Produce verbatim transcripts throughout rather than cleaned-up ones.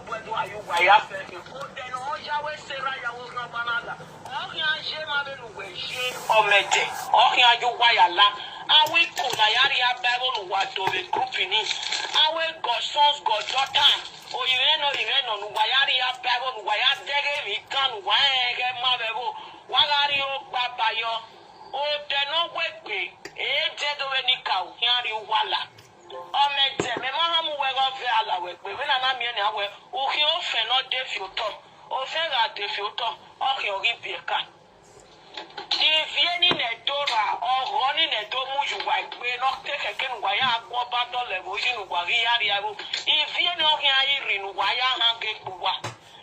Wẹ do a ye uwa ya fẹ khin. Odẹ ne ọ ya wẹ sẹ erha ya wẹ oghian ọba na la. Ọ khian ye emwa vbene uwẹ ye ọmẹdẹ. Ọ khian ye uwa ya la. Avbe iko na ya rhie aba ẹvbo ne uwa do vbe group ni. Avbe godsons, goddaughters, orinmwẹ nọ, orinmwẹ nọ ne uwa ya rhie aba ẹvbo ne uwa ya dẹghe emwi gan ne uwa rẹn ẹghẹ ma vbe ẹvbo. Wa gha rhie ogba ba yọ. Odẹ ne ọ wegbe, e dẹ do vbe nikau khian rhie uwa la. Ọmẹdẹ, mẹ ma ha mu wẹ ghe ọ vẹ ala wẹ gbe. Vbene a na miẹn nian wẹ, u khian ofẹn ne ọ de fi otọ. Ofẹn gha de fi otọ, ọ khian ọ ghi biẹ ka. Ivie ni nẹ do ra, ọghọ ni nẹ do mu ye uwa egbe, ne ọ te khẹke ne uwa ya gu ọba dọlọ ẹvbo yi ne uwa ghi ya rhie ẹvbo. Ivie ni ọ khian i rri ne uwa ya han ge kpe uwa.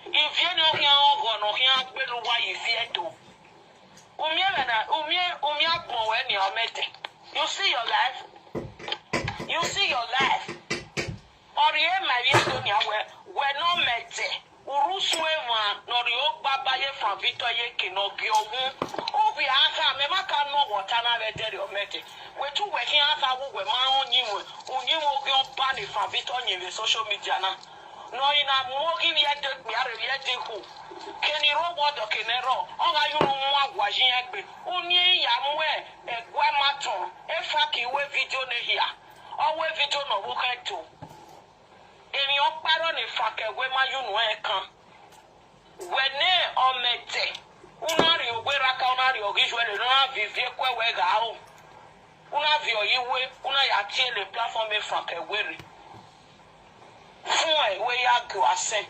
Ivie ni ọ khian ọghọ ne ọ khian gbe ne uwa ye ivie do. Umiẹn vbe na, umiẹn, umiẹn agbọn wẹ nian ọmẹdẹ. You see your life? You see your life? Ọ rhie ma ivie do nian wẹ, wẹ ne ọmẹdẹ. Urhu usun emwa ne ọ rhie ogba ba ye Frank Victor ye eke ne ọ gie ọwu. Ovbi a kha, mẹ ma ka nọ wẹ ọta na vbe ẹdẹrriọ ọmẹdẹ. Wẹ te uwẹ khian kha vbe uwẹ ma rẹn uyinmwẹ, uyinmwẹ oghian ọba ne Frank Victor yin vbe social media na. Ne ọ i na mu oghi vbiẹ de okpia rre vbiẹ de ikhu. Kene I rre owa ọdọ kene ẹrọ, ọ gha ye unu mu awa yi irẹn egbe. Uniẹn ya mu ẹguae ma tọn, efa ke wẹ vidio ne hia. Ọ wẹ vidio ne ọ vbe khẹ do. Emwi ọkpa rrọọ ne efa ke wẹ ma ye unu ẹnrẹn kan. Wẹ ne ọmẹdẹ, u na rhie owa erha ka, u na rhie ọghe iyuẹ rre, ne u na viọ ivie kuẹ wẹ gha ro. U na viọ ọre iwe, u na ya tie ne platform efa ke wẹ rre. Fuẹn wẹ ya gie uwa sẹ.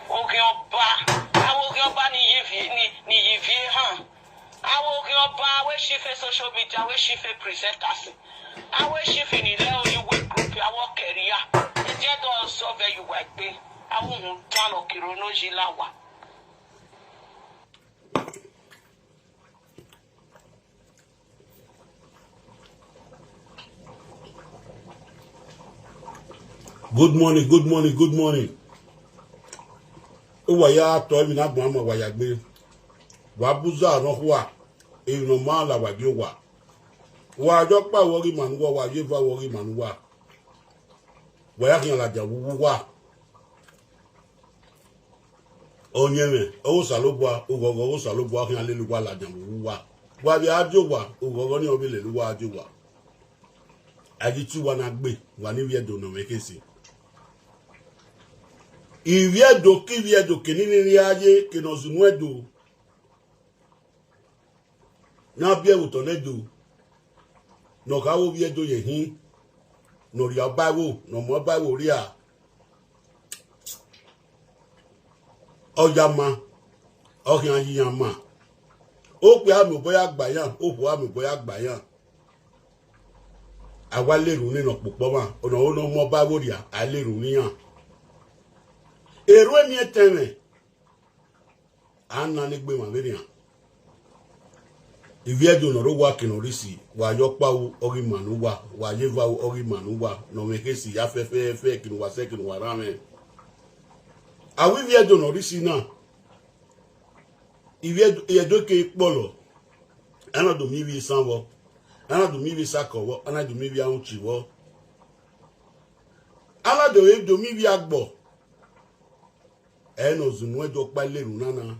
Oghian ọba, avbe oghian ọba ni ye ivie, ni, ni ye ivie han. Avbe oghian ọba, avbe chief social media, avbe chief presenters. Avbe chief ni rre oyi wẹ group, avbe ọkẹria. Ẹdẹ do sọ vẹ ye uwa egbe. Avbe uhunmwu dan ne ọ kere ne oyi la wa. Good morning, good morning, good morning. Uwa ya tọ emwi ne agbọn ma wa ya gbe. Wa bu uza nọ khua, emwi ne ọ ma la wa gie owa. Wa ye ọkpa vbe ọghe ima ne uwa, wa ye eva vbe ọghe ima ne uwa. Wa ya khian ladian vbe uwu uwa. Ọyẹnmwẹ ọghe Osanobua, oghọghọ ọghe Osanobua khian lele uwa ladian vbe uwu uwa. Wa vbe a die owa, oghọghọ ni ọ vbe lele uwa a die owa. A ghi tie uwa na gbe, wa ne ivbi Ẹdo ne ọ mwẹ khesi. Ivbi Ẹdo ke ivbi Ẹdo, kene ivbi a ye, kene ọ zẹ unu Ẹdo. Ne a biẹ vbe otọ ne Ẹdo, ne ọ kha vbe ovbi Ẹdo ye hin, ne ọ rhie ọba ẹvbo, ne ọ mu ọba ẹvbo rria. Ọ ya ma, ọ khian ye iran ma. Okpia miẹn obọ ya gba iran, okhuo a miẹn obọ ya gba iran. A wa lele unu ne ọkpokpọ mwa, ọna ọre ne ọ mu ọba ẹvbo rria, a lele unu iran. Erhu emiẹtẹn mwẹ, a na ne egbe emwa vberrian. Ivbi Ẹdo ne ọ rre owa ke ne ọ rre isi, wa ye ọkpa ru ọghe ima ne uwa, wa ye eva ru ọghe ima ne uwa, ne ọ mwẹ khesi ya fẹfẹfẹ ke ne uwa sẹ ke ne uwa rhan mwẹ. A wẹ ivbi Ẹdo ne ọ rre isi na, ivbi Ẹdo, Ẹdo ke kpọlọ, a na do miẹn ivbi esan vbọ, a na do miẹn ivbi esakọ vbọ, a na do miẹn ivbi aruchi vbọ, a na do, do miẹn ivbi agbọ. Ẹ ne ọ zẹ unu Ẹdo ọkpa lele unu na na.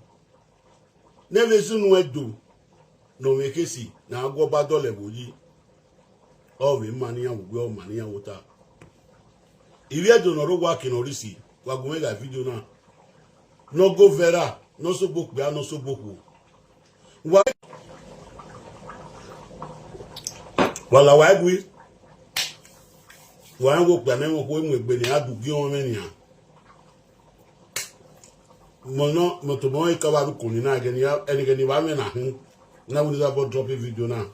Ne ẹ vbe zẹ unu Ẹdo, ne ọ mwẹ khesi ne a gu ọba dọlọ ẹvbo yi. Ọ vbe ma ne iran vbe uwu, ọ ma ne iran vbe ota. Ivbi Ẹdo ne ọ rre owa ke ne ọ rre isi, wa gu mwẹ gha vidio na. Ne ọ go viral, ne ọ sẹ obọ okpia, ne ọ sẹ obọ okhuo. Wa, wa la wa gui. Wa rẹn wẹ okpia ne ẹmwẹ okhuo mu egbe ne a du gie ọnrẹn mwẹ nian. Mọ nọ, mọ tobọ ka vbe ru koni na, ẹghẹ ne I ra, ẹghẹ ne I vba mwẹ na hin, na wẹ ne I za bọ drop video na.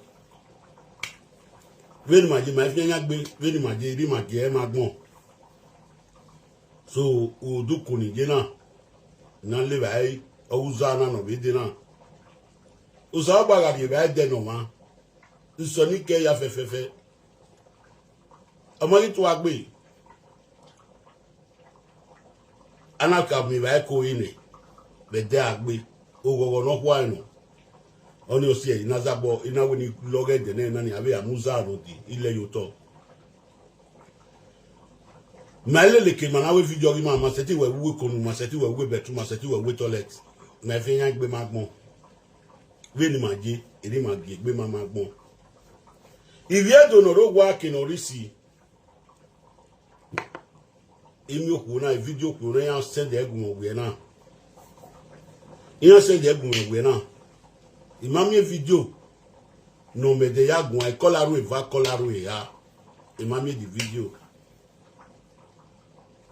Vbene ima ye, ima fian yan gbe, vbene ima ye, erha ima gie ẹre ma gbọn. So, uduku ni ye na, ne a le evbare, ọ ru uza na ne ọ vbe dee na. Osanobua gha rhie evbare dẹ ne ọmwa, isẹ ni kẹ ya fẹfẹfẹ. Ọ ma ghi tua gbe, a na ka miẹn evbare ko re nẹ, vbe ẹdẹ a gbe, oghọghọ ne ọ khuae nọ. Ọnii ọ si ẹre, I na zabọ, I na wẹ ne I lọghọ ẹdẹ nẹ na nia, vbe a mu uza rhunmwuda ilẹ ye otọ. Ma lele ke ma na wẹ video ghi ma, ma sẹtin wẹ vbe uwu ekonu, ma sẹtin wẹ vbe uwu bedroom, ma sẹtin wẹ vbe uwu toilet. Ma fi iran gbe ma agbọn. Vbene ima ye, ere ima gie egbe ma ma agbọn. Ivbi Ẹdo ne ọ rre owa ke ne ọ rre isi, I miẹn okhuo na, video okhuo na, iran send ẹre gu mwẹ owiẹ na. Iran send ẹre gu mwẹ owiẹ na. I ma miẹn video ne ọmẹdẹ ya guan, e call aro eva, call aro eha. I ma miẹn the video.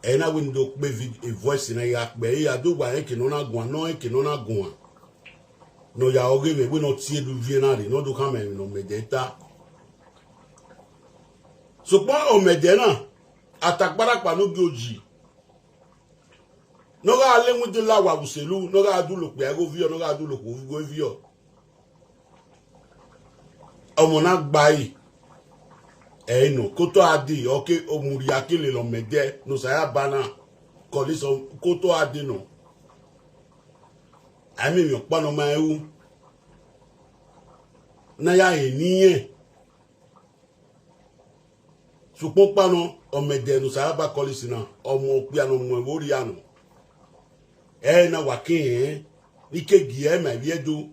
Ẹ na wẹ ne I do kpe vi-, e voice na, I gha kpe ẹre, I ya do wa rẹn eke ne ọ na guan, ne ọ rẹn eke ne ọ na guan. Ne ọ ya ọghe mwẹ, wẹ ne ọ tie do viẹ na rre, ne ọ do khama ẹmwẹ ne ọmẹdẹ ta. Sokpan ọmẹdẹ na, atakparakpa ne ogie oji, ne ọ gha lẹ window la wa vbe uselu, ne ọ gha dulọ okpia igho viọ, ne ọ gha dulọ okhuo igho viọ. Ọmọ na gba ẹre, ẹ i nọ, ke otọ a dee, ọ ke, omurria ke lele ọmẹdẹ ne Osa ya ba na, ke ọlisa, ke otọ a dee nọ. A i miẹn emwi ọkpa ne ọ ma rẹn ru, ne a ya he ne irẹn. Sokpan ọkpa nọ, ọmẹdẹ ne Osa ya ba ke ọlisa na, ọmọ okpia ne ọ mu ẹvbo rria nọ. Ẹre na wa ke rẹn, ne I ke gie ẹre ma ivbi Ẹdo,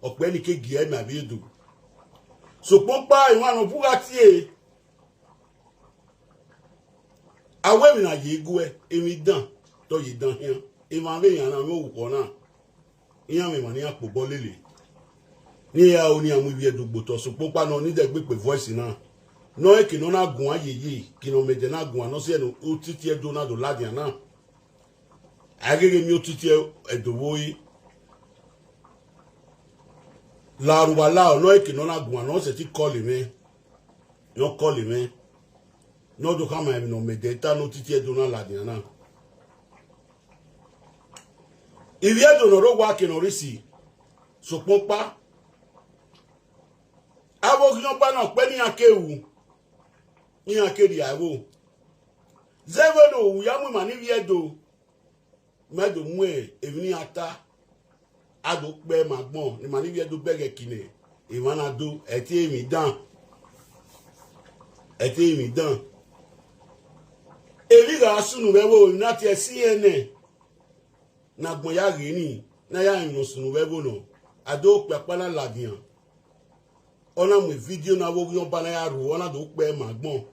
ọkpẹ ne I ke gie ẹre ma ivbi Ẹdo. Sokpan ọkpa emwa ne ọ bu gha tie, a wẹ emwi ne a ye guẹ, emwi dan, te ọ ye dan khian, emwa vbe iran na mwẹ orukhọ na. Iran mwẹ emwa ne iran kpe obọ lele, ne iran ru ne iran mu ivbi Ẹdo gbe otọ. Sokpan ọkpa nọ, ne I dẹ gbe kpe voice na, ne ọ rẹn eke ne ọ na guan yeye, eke ne ọmẹdẹ na guan, ne ọ si ẹre ne otiti Ẹdo na do ladian na. A i gheghe miẹn otiti Ẹdo vbe ore. La aro uwa la, ne ọ rẹn eke ne ọ na guan, ne ọ sẹtin call mwẹ, ne ọ call mwẹ, ne ọ do khama ẹmwẹ ne ọmẹdẹ ta ne otiti Ẹdo na ladian na. Ivbi Ẹdo ne ọ rre owa ke ne ọ rre isi, sokpan ọkpa, avbe oghian ọkpa na ọkpẹ ne iran ke ru, iran ke rhie ẹvbo. Zẹ vbene u ya mu ima ne ivbi Ẹdo, ma do mu emwi ne iran ta, a do kpẹ ma agbọn, ne ima ne ivbi Ẹdo bẹghe ẹki nẹ, emwa na do, ẹ i te emwi dan, ẹ i te emwi dan. Emwi gha sunu vbe ẹvbo, emwi na tie ẹse irẹn nẹ, ne agbọn ya ghe ni, ne a ya rẹn emwi ne ọ sunu vbe ẹvbo nọ, a do kpẹ ọkpa na ladian. Ọ na mu vidio na vbe oghian ọba na ya ru, ọ na do kpẹ ma agbọn.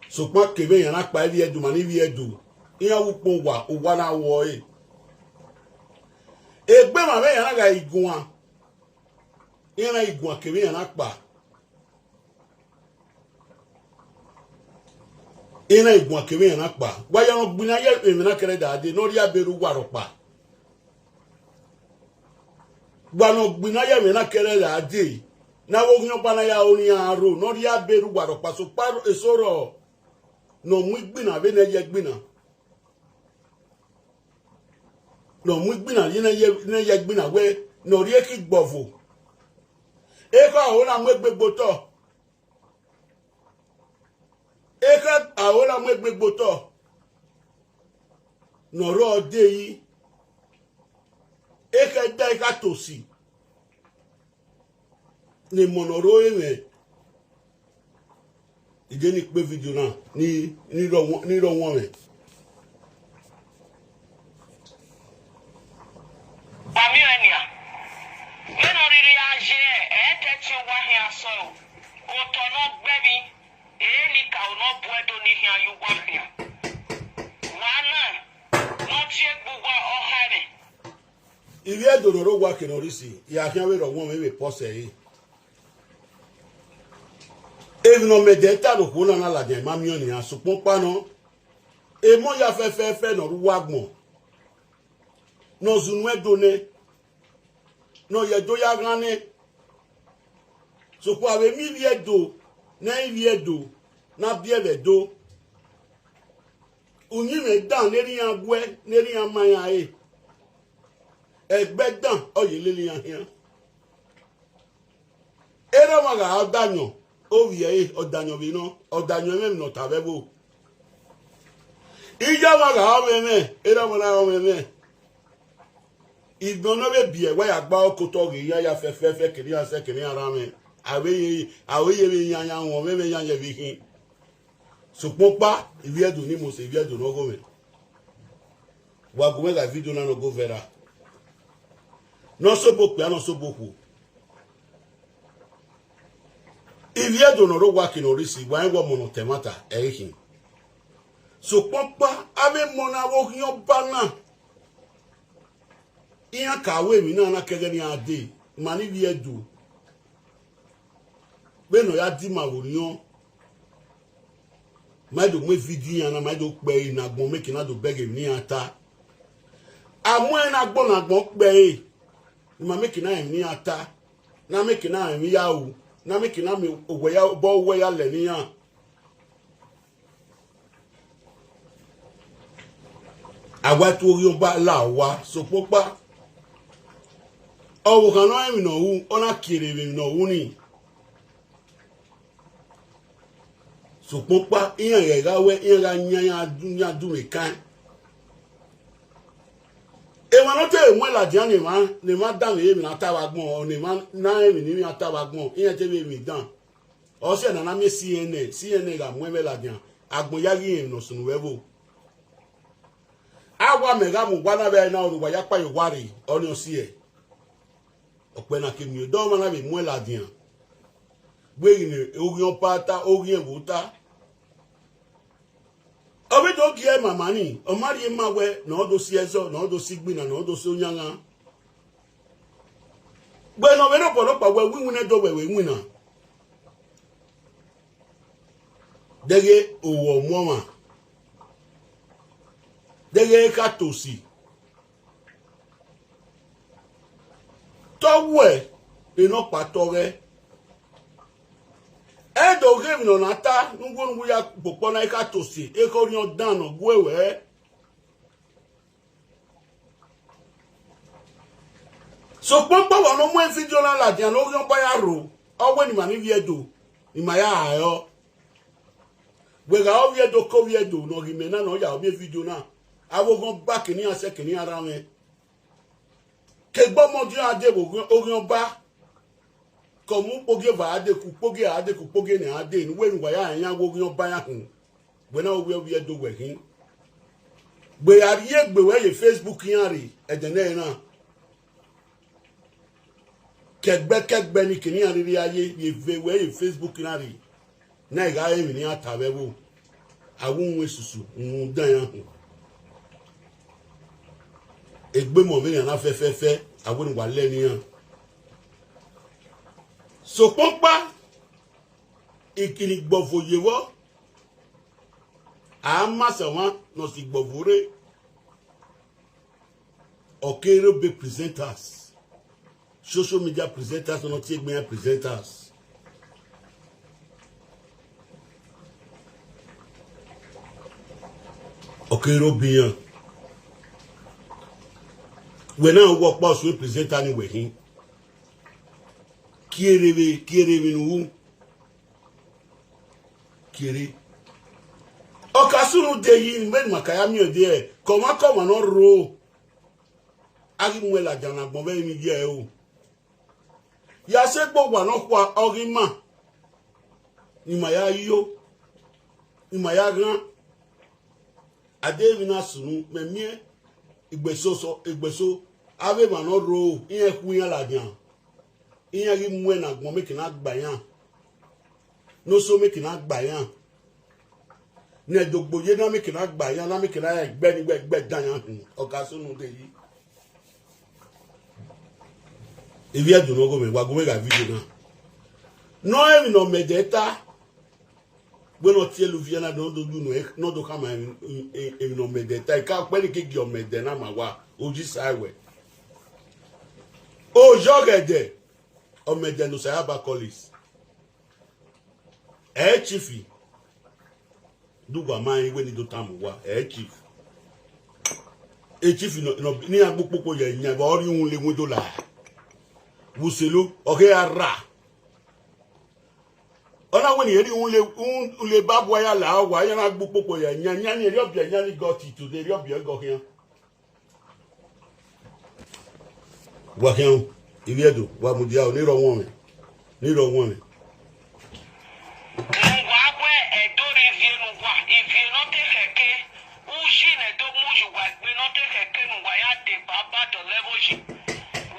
Sokpan kevbe iran na kpa ivbi Ẹdo, ma ne ivbi Ẹdo, iran wu ukpọn owa, owa na ru ọre. Egbe emwa vbe iran na gha iguan, iran na iguan kevbe iran na kpa. Iran na iguan kevbe iran na kpa. Wa ya ne ọ gbinna ye emwi na kẹrẹda dee, ne ọ rhie abe rre uwa rhọkpa. Wa ne ọ gbinna ye emwi na kẹrẹda dee, ne avbe oghian ọba na ya ru ne iran aro, ne ọ rhie abe rre uwa rhọkpa, sokpan eso rrọọ ne ọ mu igbinna vbene ẹ ye ẹgbinna. Ne ọ mu igbinna ye ne ẹ ye, ne ẹ ye ẹgbinna wẹ, ne ọ rhie ekhi gbe ọvo. Ekhọe aro na mu egbe gbe otọ. Ekhọe aro na mu egbe gbe otọ. Ne ọ rrọọ dee yi. Ekhọe da, ekhọe tosi. Ne emọ ne ọ rre mwẹ, I de ni kpe vidio na, ni, ni rre ọwọn, ni rre ọwọn mwẹ. Wa miẹn ọẹn nia, vbene ọ rhirhi gha ye ẹẹtẹtin owa khian sọe o, otọ ne ọ gbẹe vbe, enikaro ne ọ bu ẹdo ni khian ye uwa khian. Wa na, ne ọ tie egbe uwa, ọ kha ẹmwẹ. Ivbi Ẹdo ne ọ rre owa ke ne ọ rre isi, I gha khian vbe rre ọwọn mwẹ vbe pọsẹ ẹre. Emwi ne ọmẹdẹ ta ne okhuo na na ladian, I ma miẹn ọnii nian, sokpan ọkpa nọ, emọ ya fẹfẹfẹ ne ọ rre uwu agbọn, ne ọ zẹ unu Ẹdo nẹ, ne ọ ye Ẹdo ya ghan nẹ. Sokpan avbe emọ ivbi Ẹdo, ne ẹ i re ivbi Ẹdo, ne a biẹ vbe Ẹdo, uyinmwẹ dan ne erha iran guẹ, ne erha iran ma iran re, ẹgbẹ dan ọ ye lele iran khian. Erha ọmwa gha re ọdayọn, ovbi ẹre ọdayọn vbe nọ, ọdayọn ẹmwẹ ne ọ ta vbe ẹvbo. Iye ọmwa gha re ọmwẹmwẹ, erha ọmwa na re ọmwẹmwẹ. Igbọn ne ọ vbe biẹ, wa ya gba ọkotọ ghe iran ya fẹfẹfẹ, kere iran sẹ, kere iran rran mwẹ. A vbe ye, a vbe ye vbe iran ya wọn, vbe iran ya ye vbe khin. Sokpan ọkpa, Iviedo ni mose, Iviedo ne ọ gho mwẹ. Wa gu mwẹ gha video na ne ọ go viral. Ne ọ sobọ okpia, ne ọ sobọ okhuo. Iviedo ne ọ rre owa ke ne ọ rre isi, wa rẹn wẹ ọmọ ne ọ ta ẹmwata, ẹ i khin. Sokpan ọkpa, avbe emọ ne avbe oghian ọba na, iran ka ru emwi na na ke ẹghẹ ne iran dee, ma ne Iviedo. Vbene ọ ya di ima vbe orhiọn, ma do mu vidio iran na, ma do kpẹre ne agbọn, make na do bẹghe emwi ne iran ta. A mu ẹn ne agbọn, ne agbọn kpẹre, ne ima make na rẹn emwi ne iran ta, na make na rẹn emwi ya ru, na make na miẹn owẹ ya, obọ owẹ ya lẹ ne iran. A wa tu oghian ọba la owa, sokpan ọkpa, ọvbokhan ne ọ rẹn emwi ne ọ ru, ọ na kie rre vbe emwi ne ọ ru nii. Sokpan ọkpa, iran ghẹ gha wẹ, iran gha yan, iran du, iran du mwẹ kan. Emwa ne ọ te mu ẹn ladian ne emwa, ne emwa danmwehọ emwi ne a ta vbe agbọn, ọ ne emwa na rẹn emwi ne iran ta vbe agbọn, iran te vbe emwi dan. Ọ sẹ ne a na miẹn C N N, C N N gha mu ẹn vbe ladian, agbọn ya ghi rẹn emwi ne ọ sunu vbe ẹvbo. A wa mẹ gha mu owa na vbe ẹre na, ọ ne uwa ya kpa ye owa rre, ọnii ọ si ẹe. Ọkpẹ na ke miẹn odẹ ọmwa na vbe mu ẹn ladian. Wẹ ghi ne oghian ọba ta, oghian ẹvbo ta. Ọ vbe do gie ẹre mama ni, ọ ma rhie ma wẹ ne ọ do si ẹzọ, ne ọ do si igbinna, ne ọ do si oyanghan. Wẹ ne ọ vbe rre obọ nọkpa wẹ winna do wẹ vbe winna. Deghẹ owẹ ọmọ ọmwa, deghẹ e ka tosi, te ọ wẹ ne nọkpa tọghẹ. Ẹ do ghe emwi ne ọ na ta ne uwu ne uwu ya kpokpọ na, e ka tosi, ekhọe orhiọn dan ne ọ gu ẹre. Sokpan ọkpa, wa ne ọ mu vidio na ladian ne oghian ọba ya rro, ọ wẹ ne ima ni Iviedo, ne ima ya ha ẹre. Wẹ gha Iviedo ke Iviedo ne ọ ghi mẹ na ne ọ ya miẹn vidio na, avbe oghian ọba kene iran sẹ kene iran rran mwẹ. Ke egbe ọmọ diọn a dee vbe oghian, oghian ọba, ke ọ mu ukpogieva a dee, ke ukpogieva a dee, ke ukpogieva a dee, ne uwẹ ne uwa ya rẹn iran wẹ oghian ọba iran hin. Wẹ na ovbi Iviedo wẹ khin. Wẹ ya rhie egbe wẹ ye Facebook iran rre, ẹdẹ nẹ na. Kẹgbẹ kẹgbẹ ni kene iran rhirhi a ye, ye ve wẹ ye Facebook iran rre. Na ẹ gha re emwi ne iran ta vbe ẹvbo. A wu wọn esusu, wọn dan iran hin. Egbe emọ vbe iran na fẹfẹfẹ, a wẹ ne uwa lẹ ne iran. Sokpan ọkpa, ikini gbọvo ye vbọ, a ma sẹ ọmwa ne ọ si gbọvo rre. Ọ kere obọ presenters, social media presenters, ne ọ tie egbe iran presenters. Ọ kere obọ iran. Wẹ na wẹ ọkpa ọse presenter ni wẹ khin. Kierre vbe, kierre emwi ne u ru. Kierre. Ọ ka sunu de yi, vbene ima ka ya miẹn dee, kọmwa kọmwa ne ọ rro, a ghi mu ẹn ladian ne agbọn vbe emwi ye ẹre o. Ya sẹ egbe owa nọkhua, ọ ghi ma, ne ima ya yo, ne ima ya ghan. A deghẹ emwi na sunu, mẹ miẹn igbeso, igbeso, avbe emwa ne ọ rro, iran khu iran ladian. Iran ghi mu ẹn ne agbọn, make na gba iran. Ne oso, make na gba iran. Ne ẹdogbo ye na, make na gba iran, na make na ya ẹgbẹ ni wẹ ẹgbẹ dan iran hin, ọ ka sunu de yi. Iviedo ne ọ gho mwẹ, wa gu mwẹ gha video na. Ne ọ rẹn emwi ne ọ mẹ ẹdẹ ta. Wẹ ne ọ tie ẹlẹ uvie na, ne ọ do yu nẹ, ne ọ do khama emwi, emwi ne ọ mẹ ẹdẹ ta, ika ọkpẹn ni ke gie ọ mẹ ẹdẹ na ma wa, oyi sa wẹ. Oyi ọghẹdẹ, ọ mẹ ẹdẹ ne Osaya ba Collins. Ẹ chief, du wa ma rẹn wẹ ne I do tama uwa, ẹ chief. E chief nọ, nọ, ne iran gbe ukpokpo ye yan, vbe ọ rhie uhunmwu le window la. Vbe uselu, ọ ghe ra ra. Ọ na wẹ ne irẹn rhie uhunmwu le, uhunmwu le ba bua ya la owa, iran na gbe ukpokpo ye yan, yan ni erriọ biẹ, yan ni gọ ti today, erriọ biẹ gọ khian. Wa khian o, Iviedo, wa mudia o, ne I rre ọmwẹ, ne I rre ọmwẹ. Ne uwa wẹ ẹdẹ rre ivie ne uwa Wa do level yi.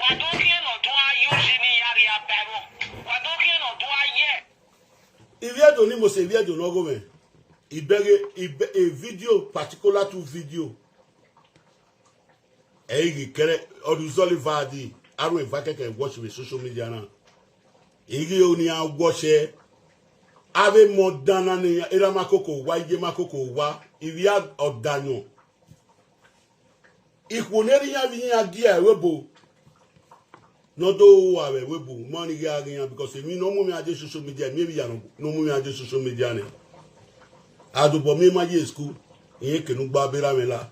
Wa do khian ne ọ do a ye uyi ne iran rhie aba ẹmwẹ. Wa do khian ne ọ do a ye. Ivbi Ẹdo ni mose, ivbi Ẹdo ne ọghomwẹ. Ibẹghe, ibẹ, a video, particular two video. Ẹ i ghi kẹrẹ, ọ do zọlọ eva dee, aro eva kẹkẹ watch vbe social media na. I ghi ro ne iran watch ẹre, avbe emọ dan na ne iran, erha ma koko owa, iye ma koko owa, ivbi a ọdayọn. Ikhuo ne erha iran vbe iran gie ẹvbo ebo, ne ọ do ru avbe ẹvbo ebo, ma ni ghi a ghe iran, because emwi ne ọ mu mwẹ a die social media, emwi vbe iya ne ọ mu mwẹ a die social media nẹ. A dobọ miẹn ma ye school, irẹn ke ne ugba bera mwẹ la.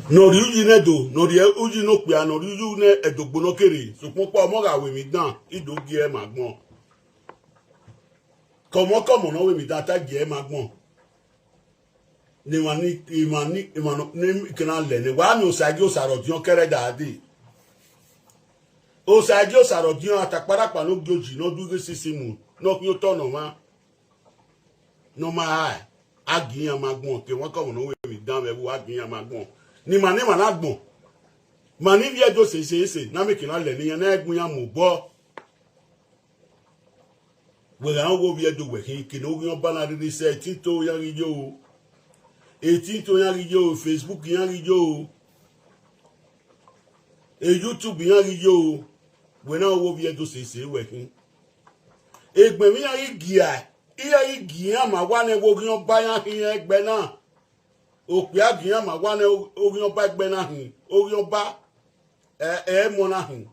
Ne ọ rhie uyi ne Ẹdo, ne ọ rhie uyi ne okpia, ne ọ rhie uyi ne Ẹdo gbo ne ọ kere, sokpan ọkpa ọmọ gha ru emwi dan, I do gie ẹre ma agbọn. Kọmọ kọmọ ne ọ ru emwi dan, a ta gie ẹre ma agbọn. Ne emwa ni, emwa ni, emwa nọ, ne ke na lẹ nẹ, wa miẹn Osagie Osarọdiọn kẹrẹda dee. Osagie Osarọdiọn, atakparakpa ne ogie oji ne ọ du ighe sisi mu, ne ọ khian otọ ne ọmwa, ne ọ ma rae, a gie iran ma agbọn, ke emwa kọmọ ne ọ ru emwi dan vbe ẹvbo, a gie iran ma agbọn. Ne ima ne emwa na agbọn, ma ni vbiẹ do sese ese, ne a miẹn ke na lẹ ne iran, ne a gu iran mu obọ. Wẹ gha rẹn ọghe ovbi Ẹdo wẹ khin, ke ne oghian ọba na rhirhi sẹ, etinto iran ghi yo o, etinto iran ghi yo o, Facebook iran ghi yo o, e YouTube iran ghi yo o, wẹ na ọghe ovbi Ẹdo sese wẹ khin. Egbẹn vbe iran ghi gia, iran ghi gie iran ma wa nẹ vbe oghian ọba iran khin ẹgbẹ na. Okpia gie iran ma wa nẹ oghian ọba ẹgbẹ na hin, oghian ọba ẹ, ẹ, ẹmwẹ na hin.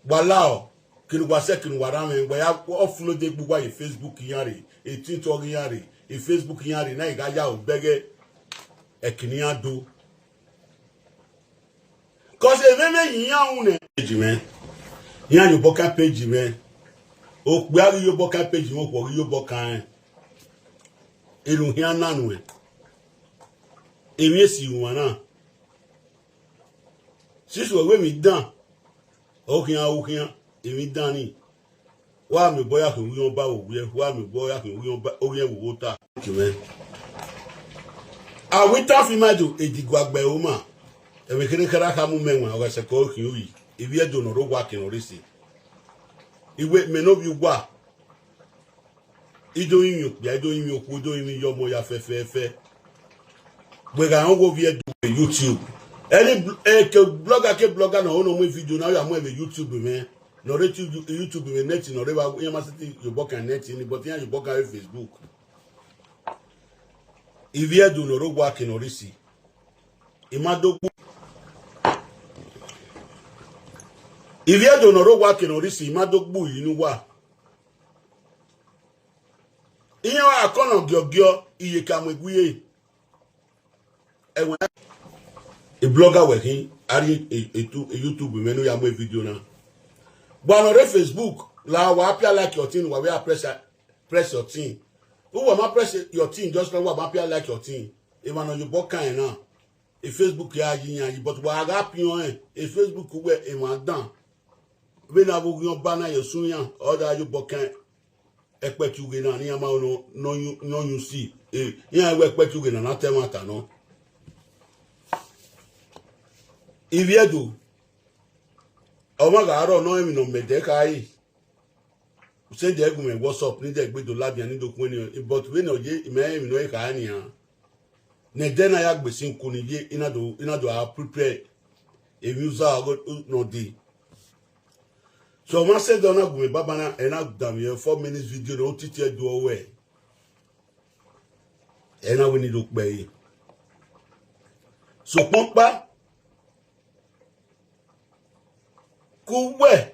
Wa la ọ, kene uwa sẹ, kene uwa rhan mwẹ, wa ya upload egbe uwa ye Facebook iran rre, e TikTok iran rre, e Facebook iran rre, na i gha ya obẹghe ẹki ne iran do. Cause emwemwe ye iran ru nẹ. Page mwẹ, iran ye obọ kan page mwẹ. Okpia ghi ye obọ kan page mwẹ, okhuo ghi ye obọ kan rẹn. Erhunmwu khian na nuẹn. Emwi esi ruan na. Sisi wẹ wẹ emwi dan, ọ khian, ọ khian, emwi dan ni. Wa miẹn obọ ya khian oghian ọba vbe owiẹ, wa miẹn obọ ya khian oghian ọba, oghian vbe ota. Kimẹ. Awita fi ima do edigua gbe ẹro ma. Ẹmwẹ kherhe kherha kha mu mẹ wan, ọ gha sẹkẹ ọ khian uyi. Ivbi Ẹdo ne ọ rre owa ke ne ọ rre ese. Iwe mẹ ne ovbi uwa. I do rinmwian okpia, I do rinmwian okhuo, I do rinmwian iye ọmọ ya fẹfẹfẹ. Wẹ gha rẹn ọghe ovbi Ẹdo vbe YouTube. Ẹni bl-, eke blogger ke blogger ne ọ ho ne ọ mu video na, ọ ya mu ẹn vbe YouTube mwẹ. Ne ọ rre tu-, YouTube mwẹ net ne ọ rre evba, iran ma sẹtin ye obọ kan net ni, but iran ye obọ kan vbe Facebook. Ivbi Ẹdo ne ọ rre owa ke ne ọ rre isi. I ma do gbu-, Ivbi Ẹdo ne ọ rre owa ke ne ọ rre isi, I ma do gbu iyi ne uwa. Iran wa kọnọ giọgiọ, iye ka mu egbe irre. Ẹwẹn, e blogger wẹ khin, a rhie e, e tu, e YouTube mwẹ ne u ya mu e video na. Wa ne ọ rre Facebook, la wa pia like your thing, wa vbe a press, press your thing. Uwa ma press your thing just now, uwa ma pia like your thing. Emwa ne ọ ye obọ kan ẹn na, e Facebook ya yi iran yi, but wa gha piọn ẹn, e Facebook wẹ emwa dan. Vbene avbe oghian ọba na ye osun iran, ọ da ye obọ kan ẹkpẹti ughe na, ne iran ma nọ, nọ yu-, nọ yu si, eh, iran wẹ ẹkpẹti ughe na na ta ẹmwata nọ. Ivbi Ẹdo, ọ ma gha rrọọ nọ emwi ne ọ mẹ ẹdẹ khare. Send ẹre gu mwẹ WhatsApp, ne I dẹ gbe do ladian, ne I do khuẹn nian, but vbene ọ ye, I ma rẹn emwi ne ọ i khare nian. Ne ẹdẹ na ya gbe sin uku ni ye, I na do, I na do a prepare emwi uza ọghe nọ dee. So, ọ ma sẹ ẹdẹ ọ na gu mwẹ baba na, ẹ na danmwẹ four minutes video ne ọ titi ẹdu ọwẹ. Ẹ na wẹ ne I do kpẹre. Sokpan ọkpa, ke uwẹ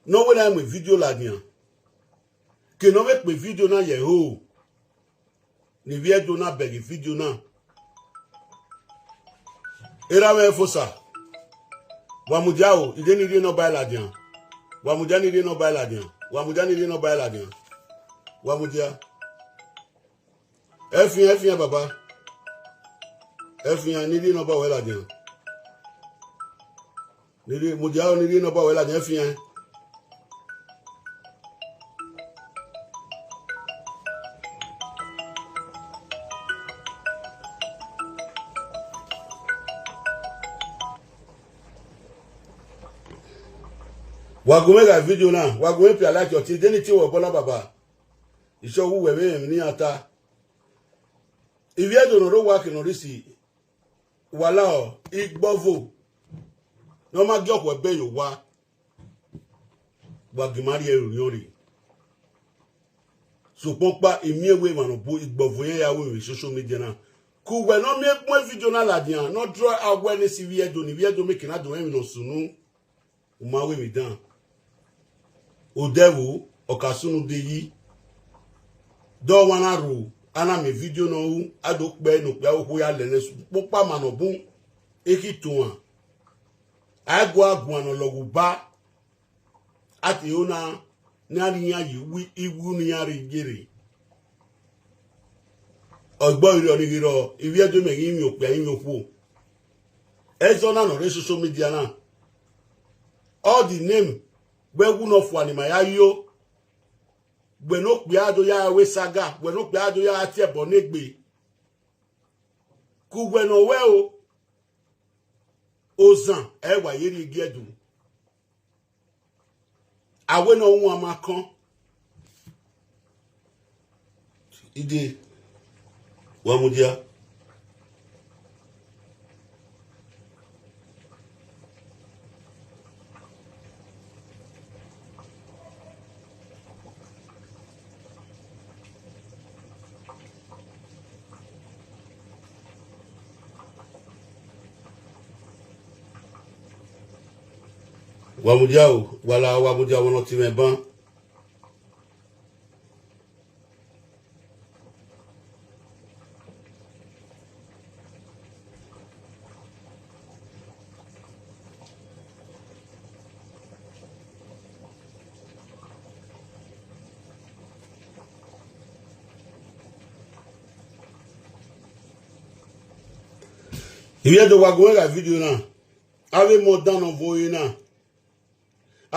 ne ọ wẹ na mu video ladian, ke ne ọ vbe kpe video na ye ẹho, ne Ivbi Ẹdo na bẹghe video na. Erha mwẹ Efosa, wa mudia o, I de ne I rhie ne ọ ba ladian. Wa mudia ne I rhie ne ọ ba ladian. Wa mudia ne I rhie ne ọ ba ladian. Wa mudia. Ẹ fian, ẹ fian, baba. Ẹ fian, ne I rhie ne ọ ba wẹ ladian. Ne I rhie, mudia o, ne I rhie ne ọ ba wẹ ladian, ẹ fian. Wa gu mwẹ gha video na, wa gu mwẹ pia like ọtẹn, de ne I tie wẹ obọ na baba. Isẹ ọghe uwẹ vbe emwi ne iran ta. Ivbi Ẹdo ne ọ rre owa ke ne ọ rre isi, wa lahọ, igbọvo ne ọ ma gie ọkhuẹ ẹbẹ ye owa, wa gie ima rhie ẹre orhiọn rre. Sokpan ọkpa, I miẹn wẹ emwa ne ọ bu igbọvo iran ya ru emwi social media na. Ke uwẹ ne ọ miẹn mu video na ladian, ne ọ draw awareness ivbi Ẹdo, ne ivbi Ẹdo miẹn ke na do rẹn emwi ne ọ sunu. U ma ru emwi dan. Odẹ ẹvbo, ọ ka sunu de yi. De ọmwa na ru, a na miẹn video ne ọ ru, a do kpẹe ne okpia okhuo ya lẹ nẹ sokpan ọkpa ma ne ọ bun, ekhi tuan. A i gua guan ne ọ lọghọ uba. A te ho na, ne a rhie iran ye iwu, iwu ne iran rre ye rre. Ọ gbe ọre ọ ni ghi rrọọ, ivbi Ẹdo mẹ ghi miẹn okpia, I miẹn okhuo. Ẹzọ na ne ọ rre social media na. All the name, wẹ wu ne ọ fua ne ima ya yo. Wẹ ne okpia do ya ru saga, wẹ ne okpia do ya tie ẹbọ ne egbe. Ke uwẹ ne ọ wẹ o, ozan, ẹ wa ye rhie gie Ẹdo. A wẹ ne ọ wan ma kọn. Ide, wa mudia. Wa mudia o, wa la, wa mudia, wa ne ọ tie mwẹ ban. Ivbi Ẹdo, wa gu mwẹ gha video na. Avbe emọ dan ne ọ vbe ore na,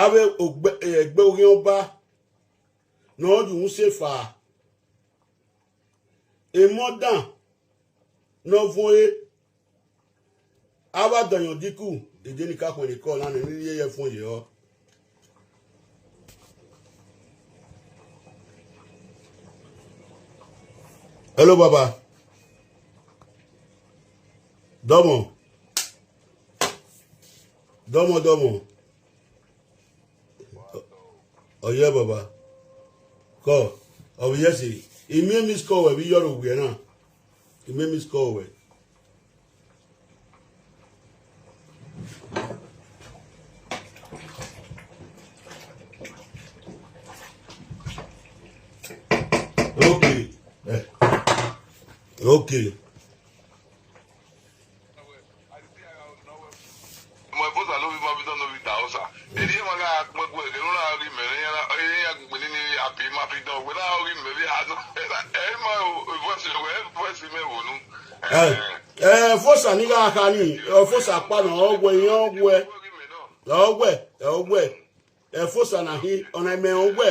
avbe ogbe, egbe oghian ọba ne ọ rhie uhunmwu sẹ efa. Emọ dan ne ọ vbe ore, avbe adọyan ọdiku, ede ni ka khuẹn ne ikọ na, ne eni rhie ye ẹfọn ye ọ. Hello, baba. Dọmọ. Dọmọ, dọmọ. Ọ yẹ, baba. Kọ, ọ vbe yẹ sẹ. I miẹn miss call wẹ vbe iyọrọ owiẹ na. I miẹn miss call wẹ. Okay. Eh. Okay. Mẹ Efosa ne ovbi ima vbe dọn ne ovbi da osa. Erriọ emwa gha kpẹn gue ẹghẹ ne u na ghi mẹ, iran na, iran ya gbegbe nene a bi ima vbe dọn, wẹ na ghi mẹ vbe a nọ. Ẹ ma, Efosa, wẹ Efosa mẹ vbe unu. Ẹ, ẹ, Efosa ni gha kha ni, Efosa kpa nọ, ọ wẹ, iran ọ wẹ, ọ wẹ, ọ wẹ, Efosa na hi, ọna mẹ ọ wẹ,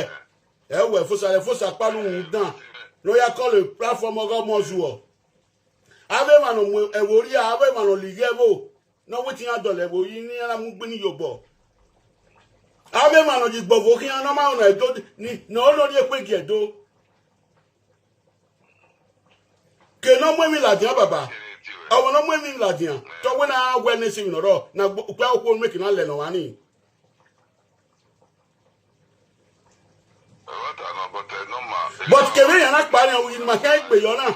ẹ wẹ Efosa, Efosa kpa ne uhunmwu dan, ne ọ ya call platform ọghe ọmọ zuọ. Avbe emwa ne ọ mu ẹvbo rria, avbe emwa ne ọ lighi ẹvbo, ne ọ wẹ te iran dọlọ ẹvbo yi ne iran na mu ugbẹn ni ye obọ. Avbe emwa ne ọ ye igbọvo khian ne ọ ma rẹn Ẹdo, ni, ne ọ nọ rhie ekpe gie Ẹdo. Ke ne ọ mu emwi ladian baba, ọmwa ne ọ mu emwi ladian, te ọ wẹ ne a wẹ ne ẹse emwi ne ọ rrọọ, ne okpia okhuo miẹn ke na lẹ ne ọmwa ni. But kevbe iran na kpa nian, uyi ne ima khian egbe yọ na.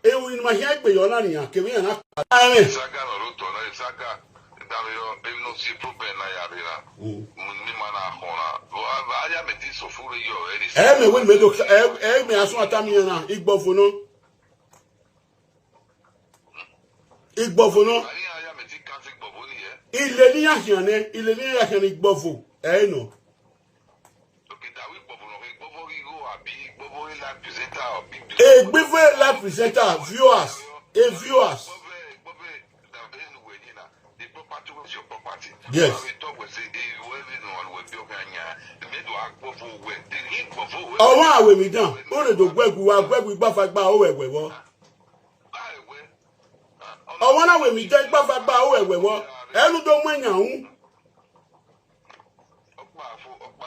Uyi ne ima khian egbe yọ na nian, kevbe iran na kpa. Amen. Saga nọ rre otọ na, saga, da vbe yọ, emwi ne ọ si problem na ya rre na. Mm. Mu ne ima na khọn na. Vbe a, a ya mẹ te sọ furre yọ, ẹ ni. Ẹ mẹ wẹ mẹ do, ẹ, ẹ mẹ asọn ata mi na, igbọvo nọ. Igbọvo nọ. Ima ni ya mẹ te kan si igbọvo ni yẹ. Ile ne iran khian nẹ, ile ne iran ya khian ne igbọvo, ẹ i nọ. Okay, da wẹ igbọvo nọ, igbọvo ghi gho abi igbọvo ghi live presenter abi. Egbivẹ live presenter, viewers, e viewers. Yes. Ọmwa wẹ emwi dan, u rre do gu ẹgu, wa gu ẹgu igbafa gba aro ẹwẹ vbọ. Ọmwa na wẹ emwi dan igbafa gba aro ẹwẹ vbọ. Ẹ ne u do mu yan ru.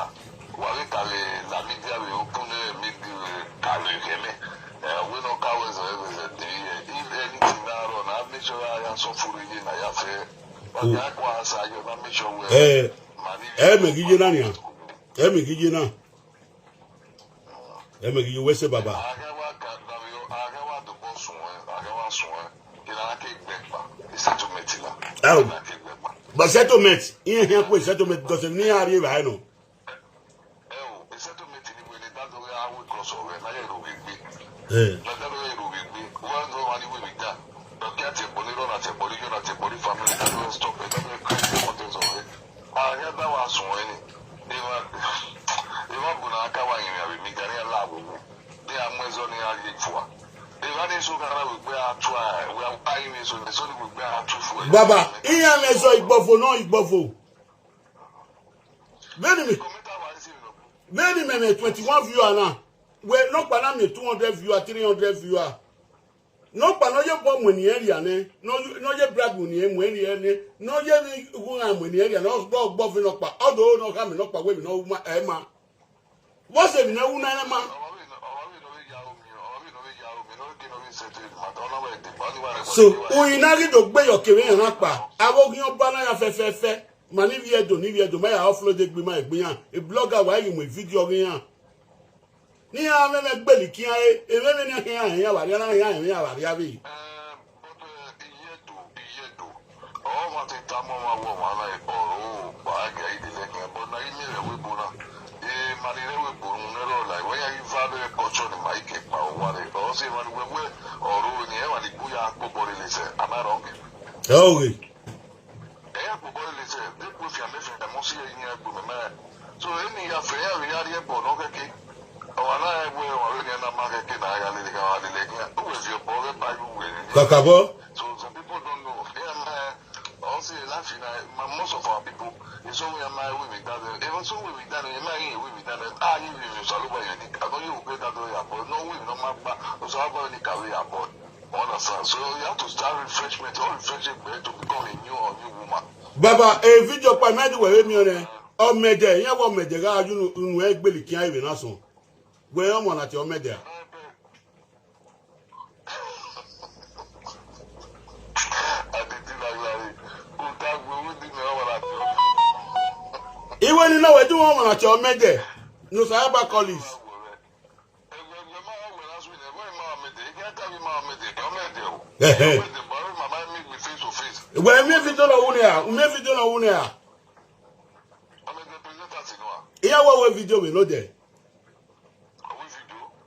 media. Wa vbe ka vbe la media vbe open media vbe ka vbe khẹ mẹ. Eh, wẹ ne ọ ka wẹ zẹ vbe zẹ de ye. If anything na rọ na, make sure ya ya suffer ye na ya fẹ. Wa ya kwa sa yo na make sure wẹ. Eh, ma ni ẹ mẹ ghi ye na nian. Ẹ mẹ ghi ye na. Ẹ mẹ ghi ye wẹ sẹ baba. A ghẹ wa ka da vbe, a ghẹ wa do bọ suẹn, a ghẹ wa suẹn. Kina ke gbẹ kpa, settlement la. Ẹ o. Kina ke gbẹ kpa. But settlement, iran hian kue settlement because ni a rri evbare nọ. Ẹ o, settlement ni wẹ ne da do gha we cross over, na ye ro gbe gbe. Eh. Na da do gha ro gbe gbe. Wa do ma ni we mi da. Do kia te bọ ni ro na te bọ ni yo na te bọ ni family, da do stop, da do create mountains of it. A gha da wa suẹn ni. Eva, eva bu na ka wa yin avbe mi gari ala wo. De a mu ẹzọ ni a ye fua. Eva de so ka ra wegbe a tua, we a wa yin eso, eso ni wegbe a tu fua. Baba, iran mwẹ zọ igbọvo nọ igbọvo. Vbene mẹ, vbene mẹ mwẹ twenty-one viewer na, wẹ nọkpa na miẹn two hundred viewer, three hundred viewer. Nọkpa ne ọ ye obọ mu eni ẹn rhia nẹ, ne ọ ye, ne ọ ye bribe eni ẹn mu eni ẹn nẹ, ne ọ ye emwi ughughan mu eni ẹn rhia nẹ, ọ gbe ọvbehe nọkpa, ọ do ne ọ khama nọkpa wẹ emwi ne ọ ru ma, ẹ ma. Vbọzẹ emwi ne ọ ru na ẹ ma? So, uhi na ghi do gbe yọ kevbe iran na kpa, avbe oghian ọba na ya fẹfẹfẹ, ma ni vbiẹ do, ni vbiẹ do, ma ya offload egbe ima egbe iran, e blogger wa ghi mu video ọghe iran. Ne iran mwẹ mwẹ gbele ikian re, emwẹ mwẹ ne iran khian rẹn iran vbe arriaria, na khian rẹn iran vbe arriaria vbe. Eh, but, eh, iye do, iye do. Ọ ma te tama ọmwa wẹ ọmwa na, ọ ro kpa, a gha ide lẹkẹ, but na i miẹn vbe ẹvbo ebo na. Eh, ma ni rre ẹvbo ebo unu nẹ rọ la, wẹ ya ghi va vbe culture ni ma i ke kpa owa rre. Ọ sẹ emwa ni wẹ wẹ ọ ro ni, emwa ni gbe ya kpobọ rre lele sẹ, am I wrong? Ẹ o ghe. Ẹ ya kpobọ lele sẹ, de kpo fian mẹ fian, mọ si ẹre iran gbe mẹ ma. So, eni ya fẹ, ya vbe ya rhie ẹbọ nọ kẹkẹ. Ọmwa na rẹn wẹ, ọmwa vbe nian na ma kẹkẹ na gha lele, gha lele khian. Uwẹ viọ obọ ghẹ ba ye uwẹ rre. Kakabọ. So, some people don't know. Iran ma, ọ sẹ life na, ma, most of our people, eso iran ma wẹ vbe da vbe. Even so wẹ vbe da nẹ, ma ye wẹ vbe da nẹ. A ye vbe vbe Osanobua ye ni, a nọ ye wẹ da do ya, but no wẹ no ma gba, Osanobua ni ka vbe ya, but you understand? So you have to start refreshment, or refreshing to become a new or new woman. Baba, e video kpa, imẹ di wẹ vbe miẹn nẹ. Ọmẹdẹ, iran wẹ ọmẹdẹ gha ye unu, unu ẹgbele kian vbe na sọn. Wẹ ọmọ na tie ọmẹdẹ a? Iwe ni na wẹ du ọmọ na tie ọmẹdẹ. No sir, Abba Collins. Ẹhẹ. Wẹ miẹn video na wu nia, u miẹn video na wu nia. Iran wẹ wẹ video vbe nodẹ.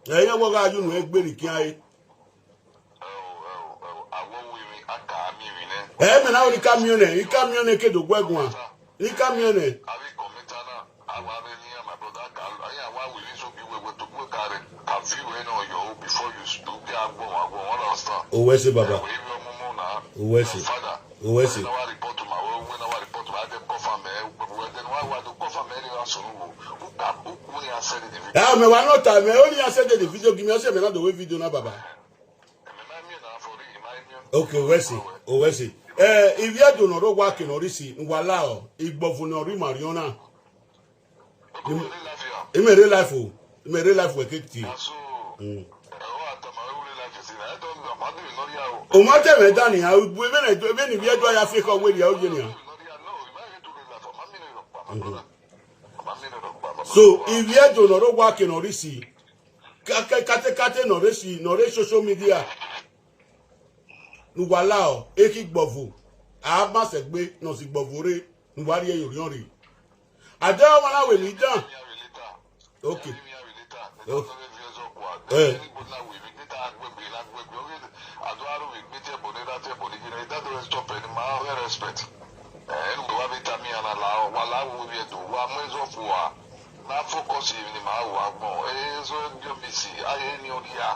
Ẹ, iran wẹ gha ye unu ẹgbele kian re. Ẹ, mẹ na ru ne I ka miẹn nẹ, I ka miẹn nẹ ke do guẹ guan. I ka miẹn nẹ. Owẹ ẹse, baba. Owẹ ẹse. Owẹ ẹse. Ẹ, mẹ wa nọ ta, mẹ only I send the video, give me, I say mẹ na do wẹ video na, baba. Okay, owẹ ẹse, owẹ ẹse. Ẹ, ivbi Ẹdo ne ọ rre owa ke ne ọ rre isi, ne uwa la ọ, igbọvu ne ọ rre ima rhiọn na. Imẹ rre life o, imẹ rre life wẹ ke tie. Mm. Ọ ma te mwẹ dan nian, vbene, vbene ivbi Ẹdo a ya fi ekhọe werriẹ, ọ ye nian. So, ivbi Ẹdo ne ọ rre owa ke ne ọ rre isi, ka-, ka-, kate kate ne ọ rre isi, ne ọ rre social media, ne uwa la ọ, ekhi igbọvu, a ma sẹ egbe ne ọ si igbọvu rre, ne uwa rhie ye orhiọn rre. A de ọmwa na wẹ emwi dan. Okay. Okay. Eh. Na focus emwi ne ima ru agbọn. Ezo dio misi, a ghe eni ọ dia.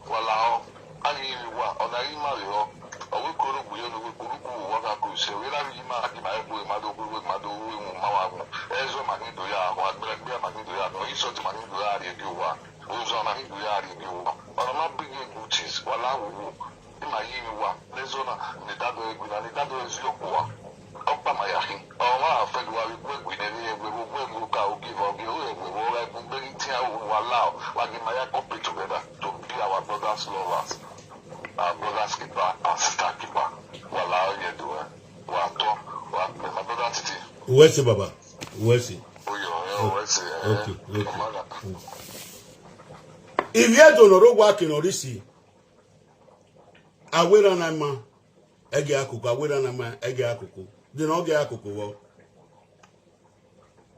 Wa lahọ, a ghi vbe uwa, ọ na ghi ma vbe họ. Ọ wẹ iko ne u gbe yọ ne uwu ikuruku vbe uwa ka ku ise, vbe na vbe ima gha gie ima ẹkpo, ima do gu, ima do ru emwi ma wa gun. Ẹzọ ma ghi do ya, wa gbẹrẹgbẹrẹ ma ghi do ya, nọ isọti ma ghi do ya rrie gie uwa, ozọ ma ghi do ya rrie gie uwa. Ọna ma bring good things, wa la wowo. Ima yi emwi uwa, ne ẹzọ na, ne dadọ ẹre gbe na, ne dadọ ẹre zẹ ọkpa uwa. Ọkpa ma ya khin. Ọ ma fẹlẹ uwa vbe gu ẹgui nẹ, vbe ẹgui vbe ogu ẹgui oka ogie vbe ogie, ore ẹgui vbe ọgha ẹgui gbe ghi tian ru, wa la, wa ghi ma ya compete together to be our brothers lovers, our brothers keeper and sister keeper. Wa la ọ ye do ẹ, wa tọ, wa kpe ma brother Titi. Owẹ ẹse, baba. Owẹ ẹse. Oyo, ẹ, owẹ ẹse, ẹ. Okay, okay. Ọmọ na. Mm. Ivbi Ẹdo ne ọ rre owa ke ne ọ rre isi. Awerra na ima, ẹgẹ akoko, awerra na ima, ẹgẹ akoko. De ne ọ gẹ akoko vbọ?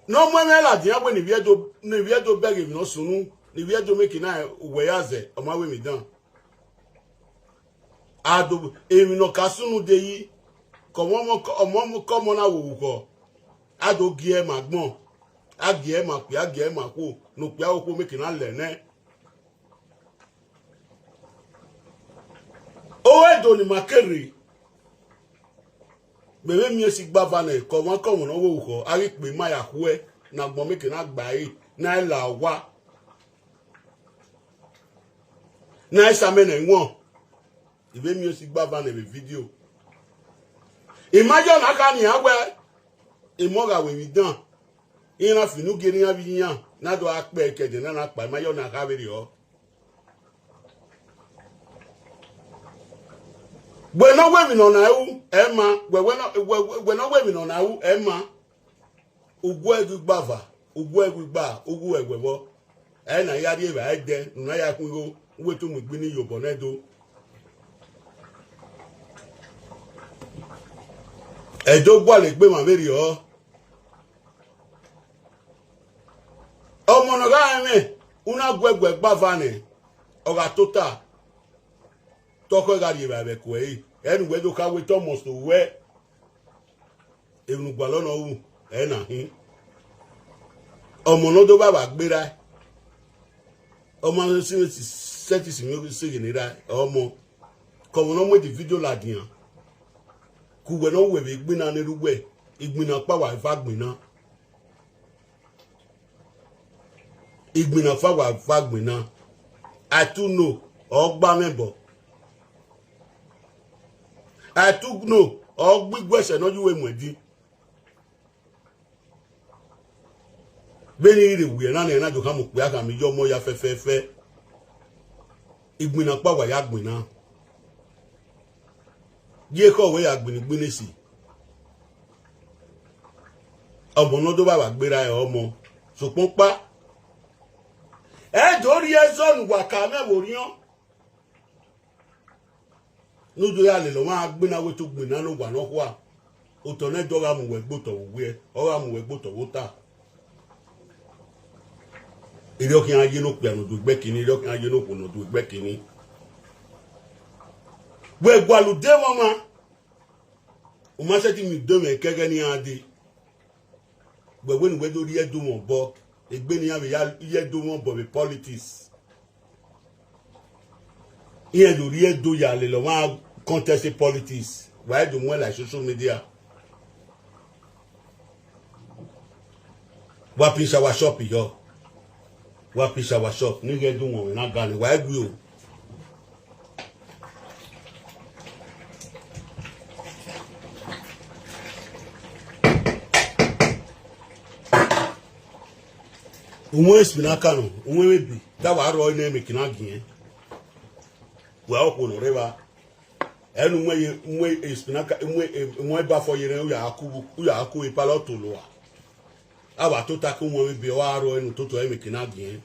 Ne ọ mu ẹmwẹ ladian wẹ ne ivbi Ẹdo, ne ivbi Ẹdo bẹghe emwi ne ọ sunu, ne ivbi Ẹdo make na uwẹ ya zẹ, ọ ma wẹ emwi dan. A do, emwi ne ọ ka sunu de yi, ke ọmọ, ọmọ, ọmọ, ke ọmọ na wowo ukhọ, a do gie ẹre ma agbọn, a gie ẹre ma okpia, a gie ẹre ma okhuo, ne okpia okhuo make na lẹ nẹ. Ore do ne ima ke rre, mẹ vbe miẹn esi gbava nẹ, ke ọmwa ke ọmwa ne ọ vbe orukhọ, a ghi kpe ima ya khuẹ, ne agbọn make na gba ẹre, ne a i la owa, ne a i sa amẹ ne ẹwaẹn. I vbe miẹn esi gbava nẹ vbe video. I ma yọ na kha nian wẹ, emọ gha wẹ emwi dan, iran fi unu gie ne iran vbe iran, ne a do gha kpẹ ẹkẹdẹ na na kpa, I ma yọ na kha vberriọ. Wẹ ne ọ wẹ emwi ne ọ na ru, ẹ ma, wẹ, wẹ ne ọ, wẹ, wẹ ne ọ wẹ emwi ne ọ na ru, ẹ ma. Ugu ẹgui gbava, ugu ẹgui gba, ugu ẹwẹ vbọ. Ẹ na ya rrie evbare ẹdẹ, ne u na ya khuan igho, u wẹ te mu igbini ye obọ nẹ do. Ẹdẹ ọ gualọ egbe emwa vberriọ. Ọmọ ne ọ gha rẹn mwẹ, u na gu ẹguẹ gbava nẹ, ọ gha tota, te ọ khẹ gha rrie evbare vbe ẹko ẹre, ẹ ne uwẹ do kha wẹ te ọ must wẹ. Emwi ne u gualọ ne ọ ru, ẹ na khin. Ọmọ ne ọ do vbe avbe gberra, ọ ma sẹtin si mwẹ seghe ne erha, ọmọ, ke ọmọ ne ọ mu the video ladian, ke uwẹ ne ọ wẹ vbe igbinna ne erha uwẹ, igbinna ọkpa wa eva gbinna. Igbinna ọkpa wa eva gbinna. I too know, ọ gba mwẹ ẹbọ. I too know, ọ gbe iguẹsẹ ne ọ ye uwẹ muẹdin. Vbene I rre wiẹ na, ne a na do khama okpia khama iye ọmọ ya fẹfẹfẹ. Igbinna ọkpa wa ya gbinna. Gie ekhọe wẹ ya gbinna igbinna esi. Ọmọ ne ọ do vba vba gberra ẹre ọmọ. Sokpan ọkpa, ẹ do rhie ẹzọ ne uwa ka mwẹ vbe orhiọn. Ne u do ya lele ọmwa gbe na wẹ te ugbinna ne owa nọkhua, otọ nẹ, ọ gha mu wẹ gbe otọ vbe uwẹ, ọ gha mu wẹ gbe otọ vbe ota. Erriọ khian ye ne okpia ne ọ do egbe kini, erriọ khian ye ne okhuo ne ọ do egbe kini. Wẹ gualọ ude mwẹ ọmwa, u ma sẹtin miẹn ude mwẹ ke ẹghẹ ne iran dee. Wẹ wẹ ne uwẹ do rhie Ẹdo mwẹ obọ, egbe ne iran vbe ya rhie Ẹdo mwẹ obọ vbe politics. Iran do rhie Ẹdo ya lele ọmwa contest politics, wa do muẹn la social media. Wa pinch our shop yọ. Wa pinch our shop, ne I ghẹ do wọn mwẹ na ga ni, wa i gui o. Uwẹ spinner ka nọ, uwẹ vbe bi, da wa rrọọ ne ẹmwẹ kina giẹn. Wẹ okhuo ne ọ rre evba. Ẹnu mu ye, mu spinner ka, mu, mu eba fọ ye rẹn, u ya ku, u ya ku ipalọ tolo a. A wa tota ke uwẹ vbe bi, ọ gha rrọọ ẹnu toto ẹmwẹ kina giẹn.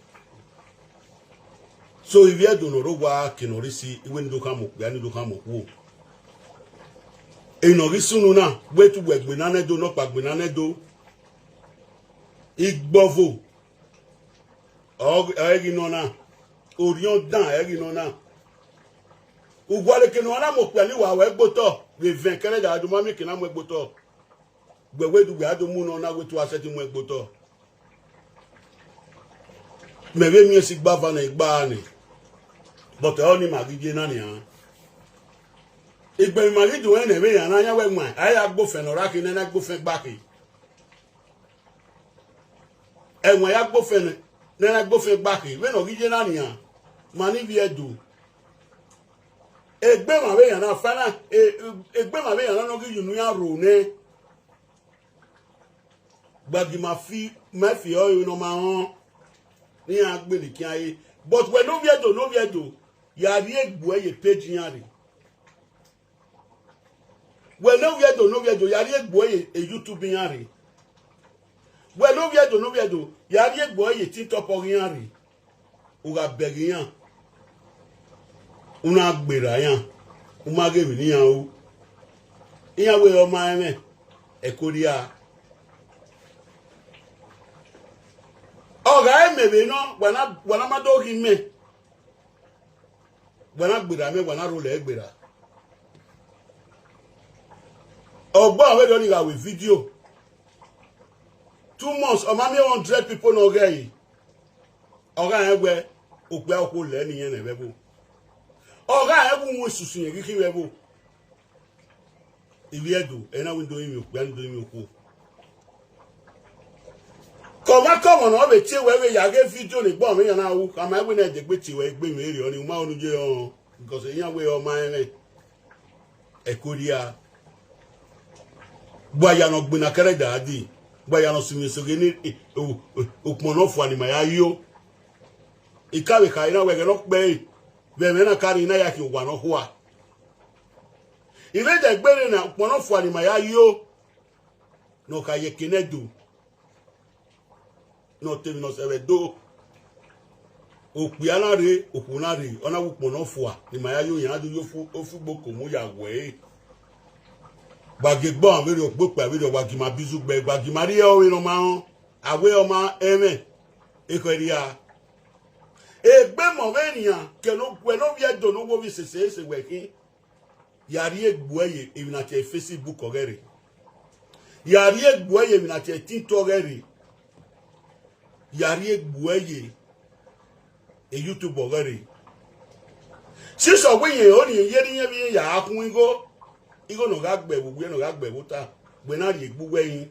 So, ivbi Ẹdo ne ọ rre owa ke ne ọ rre isi, iwẹ ne I do khama okpia, ne I do khama okhuo. Emwi ne ọ ghi sunu na, wẹ te uwẹ gbinna ne Ẹdo, nọkpa gbinna ne Ẹdo. Igbọvo, ọ, ọ ghi nọ na, orhiọn dan, ọ ghi nọ na. Uwẹ leke ne ọ na mu okpia ni wa ru ẹgbe otọ, vbe evẹn kẹrẹda, a do ma miẹn eke na mu ẹgbe otọ. Wẹ wẹ do, wẹ a do mu nọ na, wẹ te uwa sẹtin mu ẹgbe otọ. Mẹ vbe miẹn si gba va nẹ, igba nẹ. But ọ ni ma ghi ye na nian. Igbẹn ma ghi do rẹn ne ẹmwẹ iran na yan wẹ wan, a ya gbofẹn ne ọ ra khin, ne a na gbofẹn gba khin. Ẹwaẹn ya gbofẹn ne, ne a na gbofẹn gba khin, vbene ọ ghi ye na nian, ma ni vbi Ẹdo. Egbe emwa vbe iran na fa na, e, e, egbe emwa vbe iran na ne ọ ghi ye unu iran rro nẹ. Gba gi ma fi, ma fi ọre ne ọ ma rẹn, ne iran gbele ikian re. But wẹ ne ovbi Ẹdo, ne ovbi Ẹdo, ya rhie egbe uẹ ye page iran rre. Wẹ ne ovbi Ẹdo, ne ovbi Ẹdo, ya rhie egbe uẹ ye YouTube iran rre. Wẹ ne ovbi Ẹdo, ne ovbi Ẹdo, ya rhie egbe uẹ ye TikTok ọghe iran rre. U gha bẹghe iran, u na gberra iran, u ma ghe emwi ne iran ru. Iran wẹ ọ ma rẹn mwẹ, ẹko rhia. Ọ gha re mẹ vbe nọ, wa na, wa na ma do ghi mẹ. Wa na gberra mẹ, wa na rhọlẹ gberra. Ọgbọ vberriọ ni gha ru video. Two months, ọ ma miẹn hundred people ne ọ ghẹ ẹre. Ọ gha rẹn wẹ okpia okhuo lẹ ne irẹn nẹ vbe ẹvbo. Ọ gha rẹn wẹ uhunmwu esusu irẹn ghi khin vbe ẹvbo. Ivbi Ẹdo, ẹ na wẹ do rinmwian okpia, do rinmwian okhuo. Kọmwakọmwa ne ọ vbe tie wẹ vbe ya ghe video ne egbe ọmwa iran na ru, khama wẹ ne ẹdẹ egbe tie wẹ egbe emwi erriọ ni, u ma ho ne u ye rẹn, because iran wẹ ọ ma rẹn mwẹ. Ẹko rhia. Gba ya ne ọ gbinna kẹrẹda dee, gba ya ne ọ sinmwi soghe ne, e, u, u, ukpọn ne ọ fua ni ma ya yo. I ka vbe kha na wẹ ẹghẹ ne ọ kpẹre, vbe ẹmwẹ na ka rre, I na ya khian owa nọkhua. I vbe dẹ gbe rre na, ukpọn ne ọ fua ni ma ya yo, ne ọ kha ye eke ne Ẹdo, ne ọ te emwi ne ọ sẹ vbe Ẹdo. Okpia na rre, okhuo na rre, ọ na wẹ ukpọn ne ọ fua ni ma ya yo, iran na do ye ofu, ofu igbo ko mu ya wẹ ẹre. Gba gie egbe ọmwa vberriọ, ogbe okpia vberriọ, wa gi ma bizu gbe, gba gi ma rhie ọre ne ọ ma rẹn, a wẹ ọ ma rẹn mwẹ, ekhọe rhia. Egbe emọ vbe nian, ke ne wẹ ne ovbi Ẹdo ne uwu ovbi sese ese wẹ khin. Ya rhie egbe uẹ ye emwi ne a tie Facebook ọghẹe rre. Ya rhie egbe uẹ ye emwi ne a tie TikTok ọghẹe rre. Ya rhie egbe uẹ ye e YouTube ọghẹe rre. Sisọ wẹ irẹn ọnii ye ne irẹn vbe irẹn ya khuẹn igho, igho ne ọ gha gbe vbe uwẹ, ne ọ gha gbe vbe ota, wẹ na rhie egbe uwẹ yin.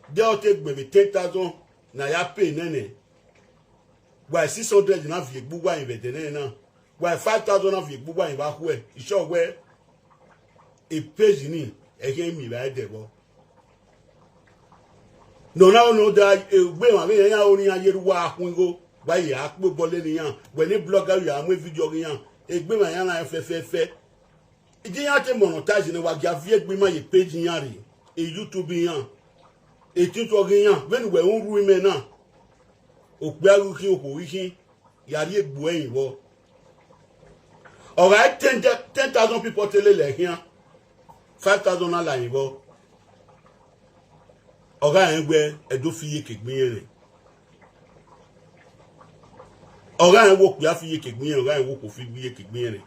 De ọ te gbe vbe ten thousand ne a ya pay nene. Wa six hundred na viọ egbe uwa yin vbe ẹdẹnẹrẹ na. Wa five thousand na viọ egbe uwa yin vbe akhuẹ. Isọ wẹ, e page ni, ẹ i khian miẹn evbare dẹ vbọ. Ne ọ na, ọ na da egbe emwa vbe iran, iran ro ne iran ye rre uwa khuan igho, wa ye a kpe obọ lele iran, wẹ ne blogger ya mu vidio ghe iran, egbe emwa iran na fẹfẹfẹ. Ije iran te monetize ne wa gia viọ egbe ima ye page iran rre, e YouTube iran, e TikTok iran, vbene uwẹ rhunmwuda imẹ na, okpia ghi khin, okhuo ghi khin, ya rhie egbe ẹre vbọ. Ọ gha ten, ten thousand people te lele ẹre khian, five thousand na la ẹre vbọ. Ọ gha rẹn wẹ ẹdẹ fi iyeke gbe irẹn nẹ. Ọ gha rẹn wẹ okpia fi iyeke gbe irẹn, ọ gha rẹn wẹ okhuo fi iyeke gbe irẹn nẹ.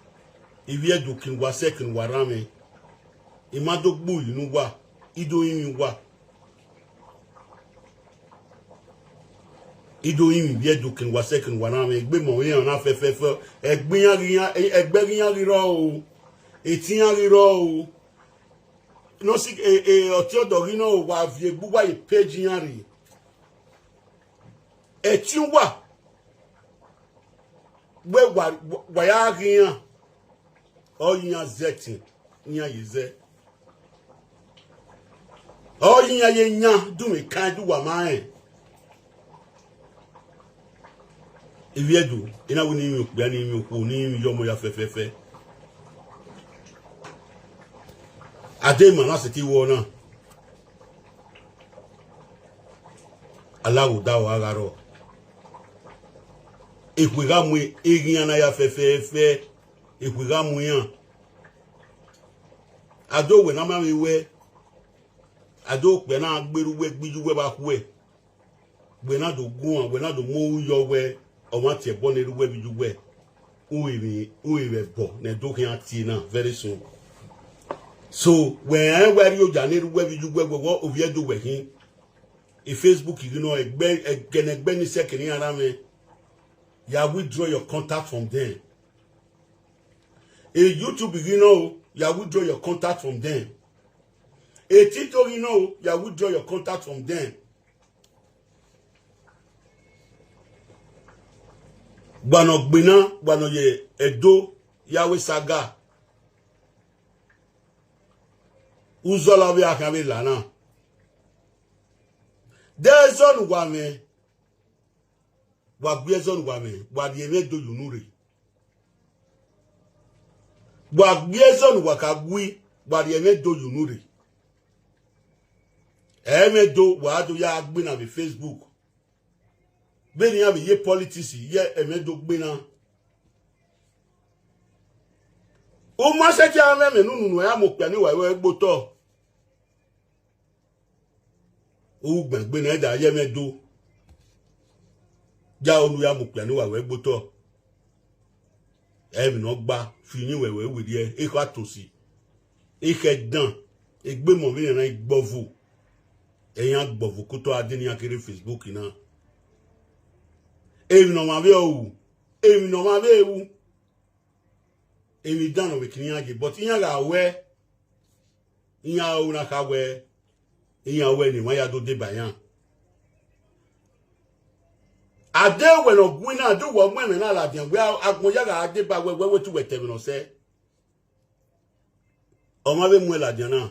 Ivbi Ẹdo, kene uwa sẹ, kene uwa rran mwẹ. I ma do gbe uri ne uwa, I do rinmwian uwa. I do rinmwian ivbi Ẹdo, kene uwa sẹ, kene uwa rran mwẹ. Egbe emọ iran na fẹfẹfẹ, ẹgbẹ iran ghi iran, ẹgbẹ ghi iran ghi rrọọ o, eti iran ghi rrọọ o. Ne ọ si, e, e, ọtiọdọ ghi nọ, wa viọ egbe uwa ye page iran rre. Ẹtin uwa, wẹ wa, wa ya ghe iran, ọ ye iran zẹ ẹtin, iran ye zẹ. Ọ ye iran ye yan, du mwẹ kan, du wa ma rẹn. Ivbi Ẹdo, I na wẹ ne I rinmwian okpia, ne I rinmwian okhuo, ne I rinmwian iyọmọ ya fẹfẹfẹ. Adema na sẹtin wọọ na. Alaghodaro gha rrọọ. Ekhue gha mu eghian na ya fẹfẹfẹ, ekhue gha mu iran. Ado, wẹ na ma vbe wẹ, ado, okpia na gbe rre uwẹ, gbe iye uwẹ vbe akhuẹ. Wẹ na do guan, wẹ na do mu ohu yọ wẹ, ọmwa tie ẹbọ ne rre uwẹ vbe iye uwẹ. U re emwi, u re vbe ẹbọ ne Ẹdo khian tie na very soon. So, wẹ rẹn wẹ rrie oja ne rre uwẹ vbe iye uwẹ, wẹ wẹ ovbi Ẹdo wẹ khin. E Facebook ghi nọ, ẹgbẹ, ẹgẹnẹgbẹ ni sẹ kene iran rran mwẹ, ya withdraw your contact from them. E YouTube ghi nọ o, ya withdraw your contact from them. E TikTok ghi nọ o, ya withdraw your contact from them. Gba ne ọ gbe na, gba ne ọ ye Ẹdo ya wẹ saga. Uzọla vbe akhan vbe la na. De ẹzọ ne uwa mwẹ, wa gbe ẹzọ ne uwa mwẹ, wa rhie ẹmwẹ do ye unu rre. Wa gbe ẹzọ ne uwa ka gui, wa rhie ẹmwẹ do ye unu rre. Ẹmwẹ do, wa do ya gbe na vbe Facebook. Vbene iran vbe ye politics, ye ẹmwẹ do gbe na. U ma sẹtin a mwẹ ẹmwẹ ne unu ne uwa ya mu okpia ne uwa ru ẹre gbe otọ. U gbẹn egbe ne da ye ẹmwẹ do. Ya unu ya mu okpia ne uwa ru ẹre gbe otọ. Emwi ne ọ gba fi uyinmwẹ ruẹ werriẹ, ekhọe atosi, ekhọe dan, egbe emọ vbe iran na i gbọvo, ẹ i yan gbọvo ke otọ a de ne iran ke rre Facebook na. Emwi ne ọmwa vbe ru, emwi ne ọmwa vbe ru, emwi dan ne ọ vbe khin iran ye, but iran gha ruẹ, iran ru na kha wẹ, iran ruẹ ne emwa ya do deba iran. A de wẹ ne ọ gu na, a de uwẹ mu ẹmwẹ na ladian, wẹ agbọn ya gha deba wẹ, wẹ wẹ te uwẹ ta ẹmwẹ ne ọ sẹ. Ọmwa vbe muẹn ladian na,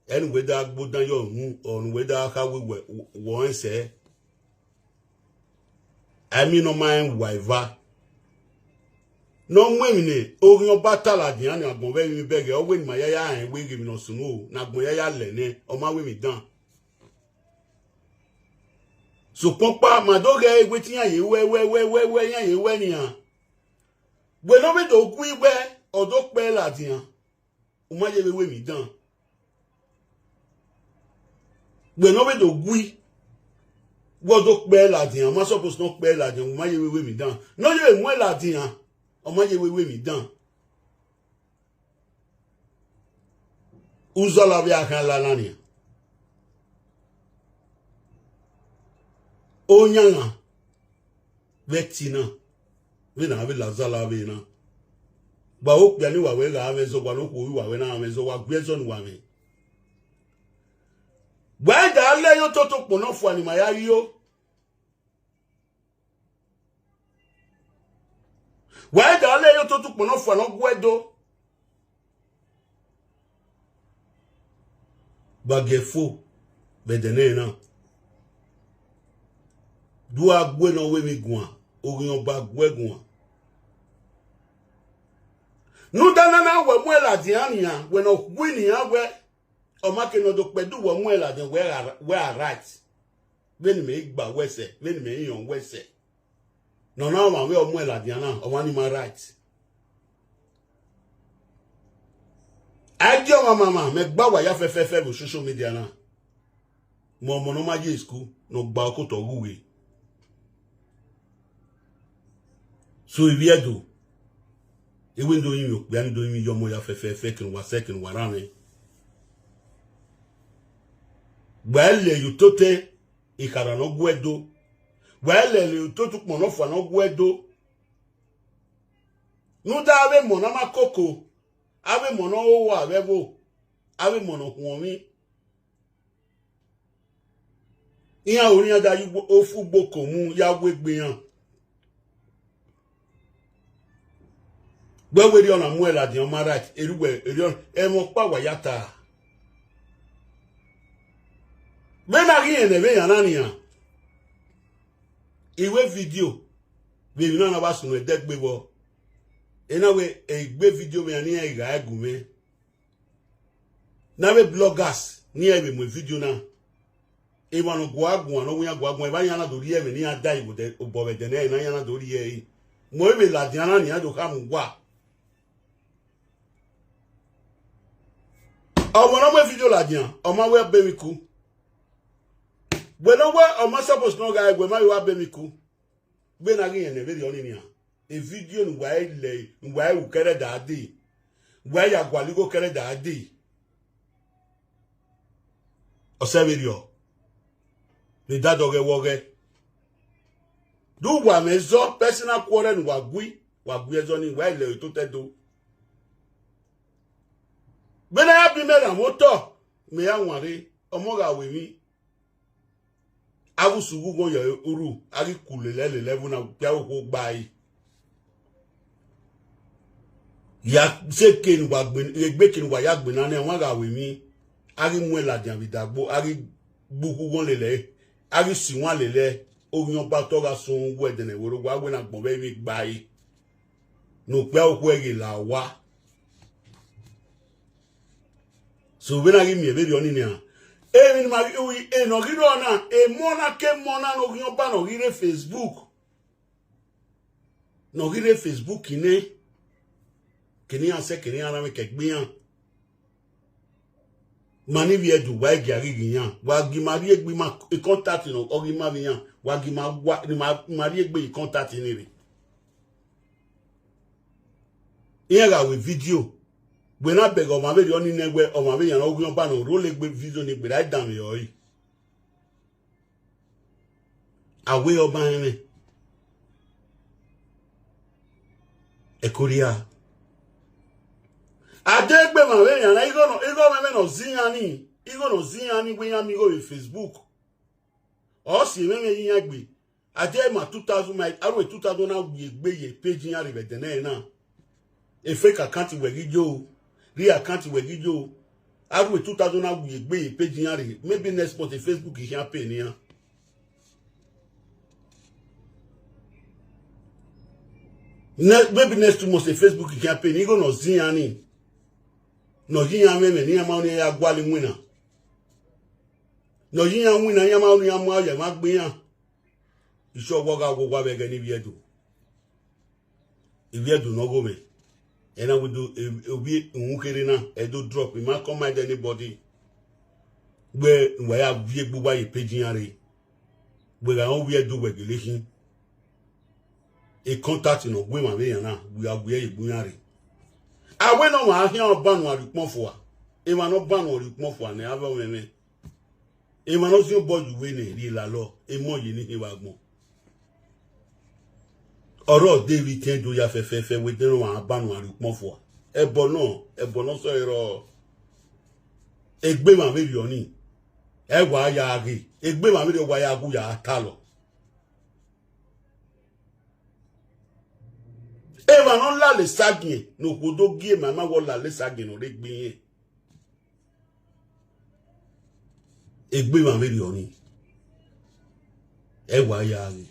ẹ ne uwẹ da gbe odan ye unu, ọ ne uwẹ da kha wẹ wẹ, wẹ ọnrẹn sẹ. Ẹmwẹ ne ọ ma rẹn wa eva. Ne ọ mu emwi ne oghian ọba ta ladian ne agbọn vbe ẹrinmwi bẹghe, ọ wẹ ne ima ya ya rẹn wẹ ghe emwi ne ọ sunu o, ne agbọn ya ya lẹ nẹ, ọ ma wẹ emwi dan. Sokpan ọkpa, ma do ghẹ wẹ te iran ye wẹ, wẹ, wẹ, wẹ, wẹ, iran ye wẹ nian. Wẹ ne ọ vbe do gu iwẹ, ọ do kpẹ ladian, u ma ye vbe wẹ emwi dan. Wẹ ne ọ vbe do gu i, wẹ ọ do kpẹ ladian, u ma suppose ne ọ kpẹ ladian, u ma ye vbe wẹ emwi dan. Ne ọ ye vbe muẹn ladian, ọ ma ye vbe wẹ emwi dan. Uzọla vbe akhan la na nian. Oyan na vbe ẹtin na, vbene a vbe la Uzọla vbe na. Wa vbe okpia ne uwa wẹ gha mwẹ ẹzọ, wa ne okhuo uwa wẹ na mwẹ ẹzọ, wa gu ẹzọ ne uwa mwẹ. Wa i da lẹ ye ototọ ukpọn ne ọ fua ne ima ya yo. Wa i da lẹ ye ototọ ukpọn ne ọ fua ne ọ gu ẹre do. Wa gie fo. Vbe ẹdẹ nẹ na, do a gue ne ọ ru emwi guan, oghian ọba gue guan. Ne u da nana wẹ mu ẹn ladian nian, wẹ ne ọ wi nian wẹ, ọ ma ke ne ọ do kpẹ, do wẹ mu ẹn ladian wẹ a, wẹ a right. Vbene imẹ i gba wẹ sẹ, vbene imẹ i rẹn wẹ sẹ. Ne ọ na ọmwa vbe ọ mu ẹn ladian na, ọmwa ni ma right. A i gie ọmwa mama, mẹ gba wa ya fẹfẹfẹ vbe social media na. Mẹ ọmọ ne ọ ma ye school, ne ọ gba okotọ ghe uwẹ. So, ivbi Ẹdo, ewe do rinmwian okpia, ni do rinmwian iye ọmọ ya fẹfẹfẹ, kene uwa sẹ, kene uwa ra mwẹ. Wa lele ye ototọ ikharha ne ọ gu Ẹdo. Wa lele ye ototọ ukpọn ne ọ fua ne ọ gu Ẹdo. Rhunmwuda avbe emọ ne a ma koko, avbe emọ ne ọ hoho vbe ẹvbo, avbe emọ ne ọ khuọnmwi. Iran ru ne iran da ye ugbo, ofu ugbo ko mu ya wu egbe iran. Wẹ wẹ erriọ na mu ẹn ladian, ọ ma right, erriọ wẹ, erriọ, ẹmwẹ ọkpa wa ya ta. Vbene a ghi rẹn ne ẹmwẹ iran na nian, I ru vidio vbe emwi na na vbe sunu ẹdẹgbe vbọ. Ena wẹ egbe vidio vbe iran ne iran gha gu mwẹ. Ne avbe bloggers ne iran vbe mu vidio na. Emwa ne ọ gua guan, ne ọ wẹ iran gua guan, evba iran na do rhie ẹmwẹ ne iran da ye vbe odẹ, obọ vbe ẹdẹ nẹ, ne iran na do rhie ẹre. Mẹ ọre vbe ladian na ne iran do khama uwa. Ọmwa ne ọ mu vidio ladian, ọ ma wẹ a be mwẹ iku. Wẹ ne ọ wẹ ọ ma suppose ne ọ gha re, wẹ ma vbe wa be mwẹ iku. Vbene a ghi rẹn ne vberriọ ni nian, e vidio ne uwa lẹ, ne uwa ru kẹrẹda dee, uwa ya gualọ igho kẹrẹda dee. Ọ sẹ vberriọ, ne dadẹ ọghẹ wẹ ọghẹ. De uwa mwẹ ẹzọ personal quarrel ne uwa gui, wa gui ẹzọ ni, wa lẹ ẹre tota Ẹdo. Vbene a ya bu imẹ rhan mwẹ otọ, mẹ ya wanrre, ọmọ gha ru emwi. A ghi sẹ ughughan ye urhu, a ghi ku lele lele ẹvbo na, okpia okhuo gba ẹre. Ya sẹ eke ne uwa gbe, egbe eke ne uwa ya gbe na nẹ, ọmwa gha ru emwi, a ghi mu ẹn ladian vbe idagbo, a ghi gbe ughughan lele ẹre, a ghi sẹ iwan lele ẹre, oghian ọba otọ gha sunu wẹ ẹdẹnẹvbo rre, wa wẹ ne agbọn vbe ẹvbo gba ẹre. Ne okpia okhuo ghi la owa. So, vbene a ghi miẹn vberriọ ni nian, emwi ne ima ghi, ui, ena ọ ghi rrọọ na, emọ na ke emọ na ne oghian ọba ne ọ ghi rre Facebook, ne ọ ghi rre Facebook nẹ, kene iran sẹ, kene iran rhan mwẹ ke egbe iran. Ma ni vbiẹ do, wa i gia ghi ghe iran, wa gi ma rhie egbe ima, contact ne ọ ghi ma vbe iran, wa gi ma wa, ne ima, ma rhie egbe contact ni rre. Iran gha ru vidio, wẹ na bẹghe ọmwa vberriọ ni nẹ wẹ ọmwa vbe iran ne oghian ọba ne ọ rhie egbe vidio ni gberra danmwehọ ẹre. A wẹ ọba rẹn mwẹ. Ẹko rhia. A deghẹ egbe emwa vbe iran na, igho nọ, igho mwẹ mwẹ ne ọ zẹ iran ni, igho ne ọ zẹ iran ni wẹ iran miẹn igho vbe Facebook. Ọ si mwẹ mwẹ ye iran egbe. A deghẹ ma two thousand, ma aro two thousand na wi egbe ye page iran rre vbe ẹdẹ nẹ na. E fake account wẹ ghi yo, real account wẹ ghi yo. Aro two thousand na wi egbe ye page iran rre, maybe next month e Facebook khian pay ne iran. Ne, maybe next two months e Facebook khian pay ne igho ne ọ zẹ iran ni. Ne ọ ye iran mwẹ mwẹ ne iran ma ni ya gualọ iwinna. Ne ọ ye iran winna, iran ma ni ya mu ayọ emwa gbe iran. Isẹ ọghe gha wo owa vbe ẹghẹ ne ivbi Ẹdo. Ivbi Ẹdo ne ọ gho mwẹ. Ẹna wẹ do, e, ovbi uhunmwu kherhe na, ẹ do drop, I ma come mind anybody. Wẹ wa ya viẹ egbe uwa ye page iran rre. Wẹ gha rẹn ovbi Ẹdo wẹ gele khin. E contact ne ọ gu emwa vbe iran na, wẹ gha gu ẹre ye egbe iran rre. A wẹ ne ọmwa khian ọba ne uwa rhie ukpọn fua. Emwa ne ọba ne uwa rhie ukpọn fua nẹ, avbe ọmwẹmwẹ. Emwa ne ọ ziẹn obọ ye uwu ene rhie lalọ, emọ ye ne ikhin vbe agbọn. Ọre ọ de vbe itiẹn do ya fẹfẹfẹ, wẹ de ne ọmwa ba ne uwa rhie ukpọn fua. Ẹbọ nọ, ẹbọ ne ọ sẹ ọre rrọọ. Egbe emwa vberriọ ni, ẹ wa ya ghe, egbe emwa vberriọ wa ya gu ya talọ. Emwa ne ọ lale esagiẹn ne okhuo do gie ma, ma wẹ ọ lale esagiẹn ne ọ rre egbe irẹn. Egbe emwa vberriọ nii, ẹ wa ya ghe.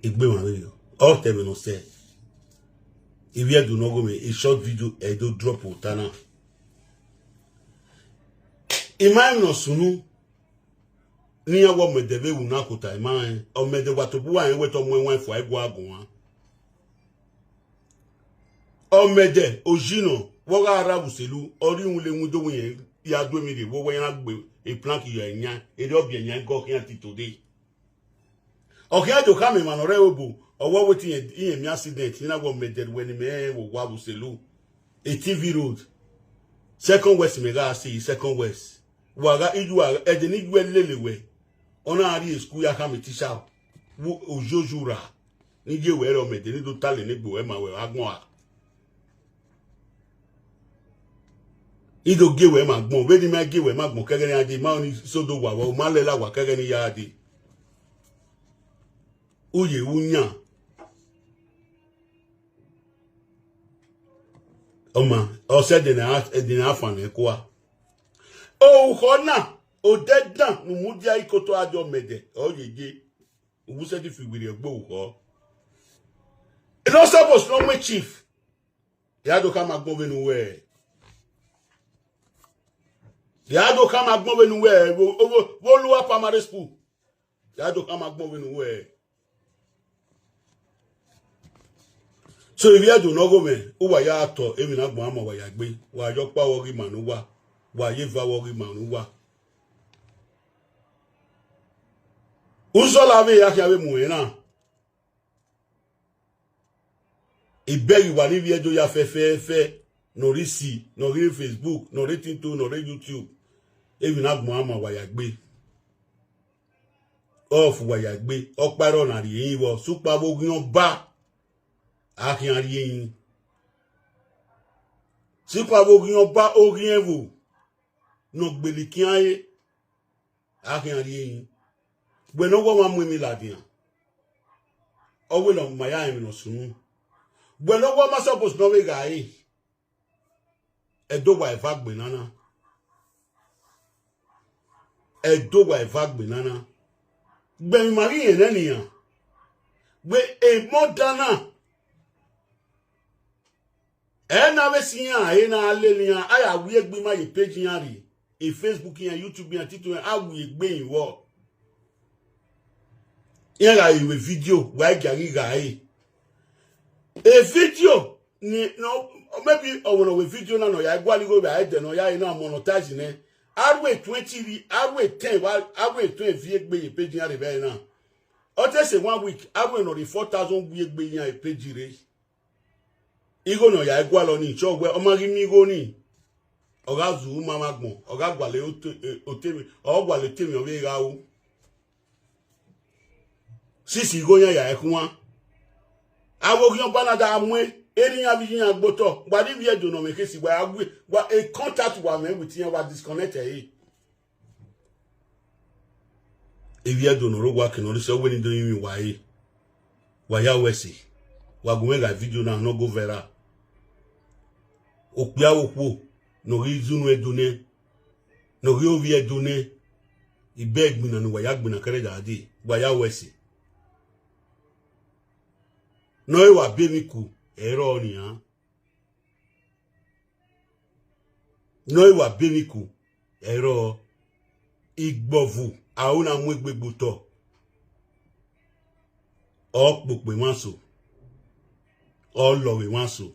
Egbe emwa vberriọ, ọ ta ẹmwẹ ne ọ sẹ. Ivbi Ẹdo ne ọ ghe mwẹ, e short video ẹ do drop ota na. I ma rẹn emwi ne ọ sunu, ne iran wẹ ọmẹdẹ vbe wu na kota, I ma rẹn. Ọmẹdẹ wa tobọ uwa rẹn wẹ te ọ mu ẹwaẹn fua ẹguae guan. Ọmẹdẹ, oji nọ, vbe ọ gha rre Uselu, ọ rhie iwinna window wẹ irẹn ya du emwi rhie, vbe ọ wẹ iran na gbe e plank ye ẹre yan, erriọ ọ biẹ yan ẹgọ khian till today. Ọ khian do khama emwa ne ọ rre ẹvbo, ọ wẹ ọ wẹ te irẹn, irẹn miẹn accident, iran wẹ ọmẹdẹ ruẹ ne imẹ rẹn vbe owa vbe Uselu, e T V Road, Second West mẹ gha sẹ, Second West. Wa gha, iye uwa, ẹdẹ ne iye uẹ lele wẹ, ọ na rrie school ya khama teacher, vbe ojojo ra, ne iye wẹ rre ọmẹdẹ, ne do ta lele egbe wẹ ma wẹ agbọn a. I do gie wẹ ma agbọn, vbene I ma gie wẹ ma agbọn, ke ẹghẹ ne iran dee, ma ọnii so do wa vbe, u ma lẹla wa ke ẹghẹ ne I ya dee. U ye vbe u yan. Ọ ma, ọ sẹ ẹdẹ ne a, ẹdẹ ne a fan nẹ kua. Orukhọ na, odẹ dan ne u mudia ikoto a dọ mẹ ẹdẹ, ọ ye ye. U wu sẹtin fi werriẹ gbe orukhọ. Enosobos ne ọ mu chief, ya do khama agbọn vbene uwẹ. Ya do khama agbọn vbene uwẹ, vbe, vbe, vbe Oluwa Primary School. Ya do khama agbọn vbene uwẹ. So, ivbi Ẹdo ne ọ ghe mwẹ, uwa ya tọ emwi ne agbọn ama uwa ya gbe, wa ye ọkpa vbe ọghe ima ne uwa, wa ye eva vbe ọghe ima ne uwa. Uzọla vbe ya khian vbe mu ẹn na. Ibẹghe wa ni vbiẹ do ya fẹfẹfẹ, ne ọ rre isi, ne ọ rre Facebook, ne ọ rre TikTok, ne ọ rre YouTube. Emwi ne agbọn ama uwa ya gbe. Ọ fu uwa ya gbe, ọkpa ẹre ọ na rhie yin vbọ, sokpan vbe oghian ọba, a khian rhie yin. Sokpan vbe oghian ọba, oghian ẹvbo, ne ọ gbele ikian re, a khian rhie yin. Wẹ ne ọ wẹ ọmwa mu emwi ladian, ọ wẹ ne ọ ma ya rẹn emwi ne ọ sunu. Wẹ ne ọ wẹ ọmwa suppose ne ọ vbe gha re, Ẹdo wa eva gbe nana. Ẹdo wa eva gbe nana. Gbẹmwi ma ghi rẹn nẹ nian. Wẹ emọ dan na, ẹ na vbe si iran, ẹ na lele iran, a ya wi egbe ima ye page iran rhie, e Facebook iran, YouTube iran, TikTok iran, a wi egbe yin vbọ. Iran gha ru video, wa i gia ghi gha re. E video ni, no, maybe ọmwa ne ọ ru video na ne ọ ya gualọ igho vbe ẹdẹ ne ọ ya re na monetize nẹ. A ru twenty ri, a ru ten, wa, a ru ten viọ egbe ye page iran rre vbe ẹre na. Ọ te sẹ one week, a ru ne ọ rre four thousand viọ egbe iran e page rre. Igho ne ọ ya gualọ ni, chọ wẹ ọ ma ghi miẹn igho ni, ọ gha zu uma vbe agbọn, ọ gha gualọ ote-, e, otemwi, ọ gualọ otemwi ọ vbe gha ru. Sisi igho yan ya ẹkhuan. Avbe oghian ọba na da mu erha iran vbe iye iran gbe otọ, wa rhie ivbi Ẹdo ne ọ mwẹ khesi, wa ra gu, wa, e contact wa mwẹ with iran, wa disconnect ẹre. Ivbi Ẹdo ne ọ rre owa ke ne ọ rre sẹ, ọ wẹ ne I do rinmwian uwa re, wa ya ru ẹse, wa gu mwẹ gha video na ne ọ go viral. Okpia vbe okhuo ne ọ ghi zunu Ẹdo nẹ, ne ọ ghi ovbi Ẹdo nẹ, ibẹ egbinna ne uwa ya gbinna kẹrẹda dee, wa ya ru ẹse. Ne ọ re wa be emwi ku, ẹ i rrọọ nian. Ne ọ re wa be emwi ku, ẹ i rrọọ. Igbọvu aro na mu egbe gbe otọ, ọ kpokpo emwa so, ọ lọvbe emwa so.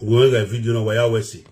Wẹ gha video na, wa ya ru ẹse.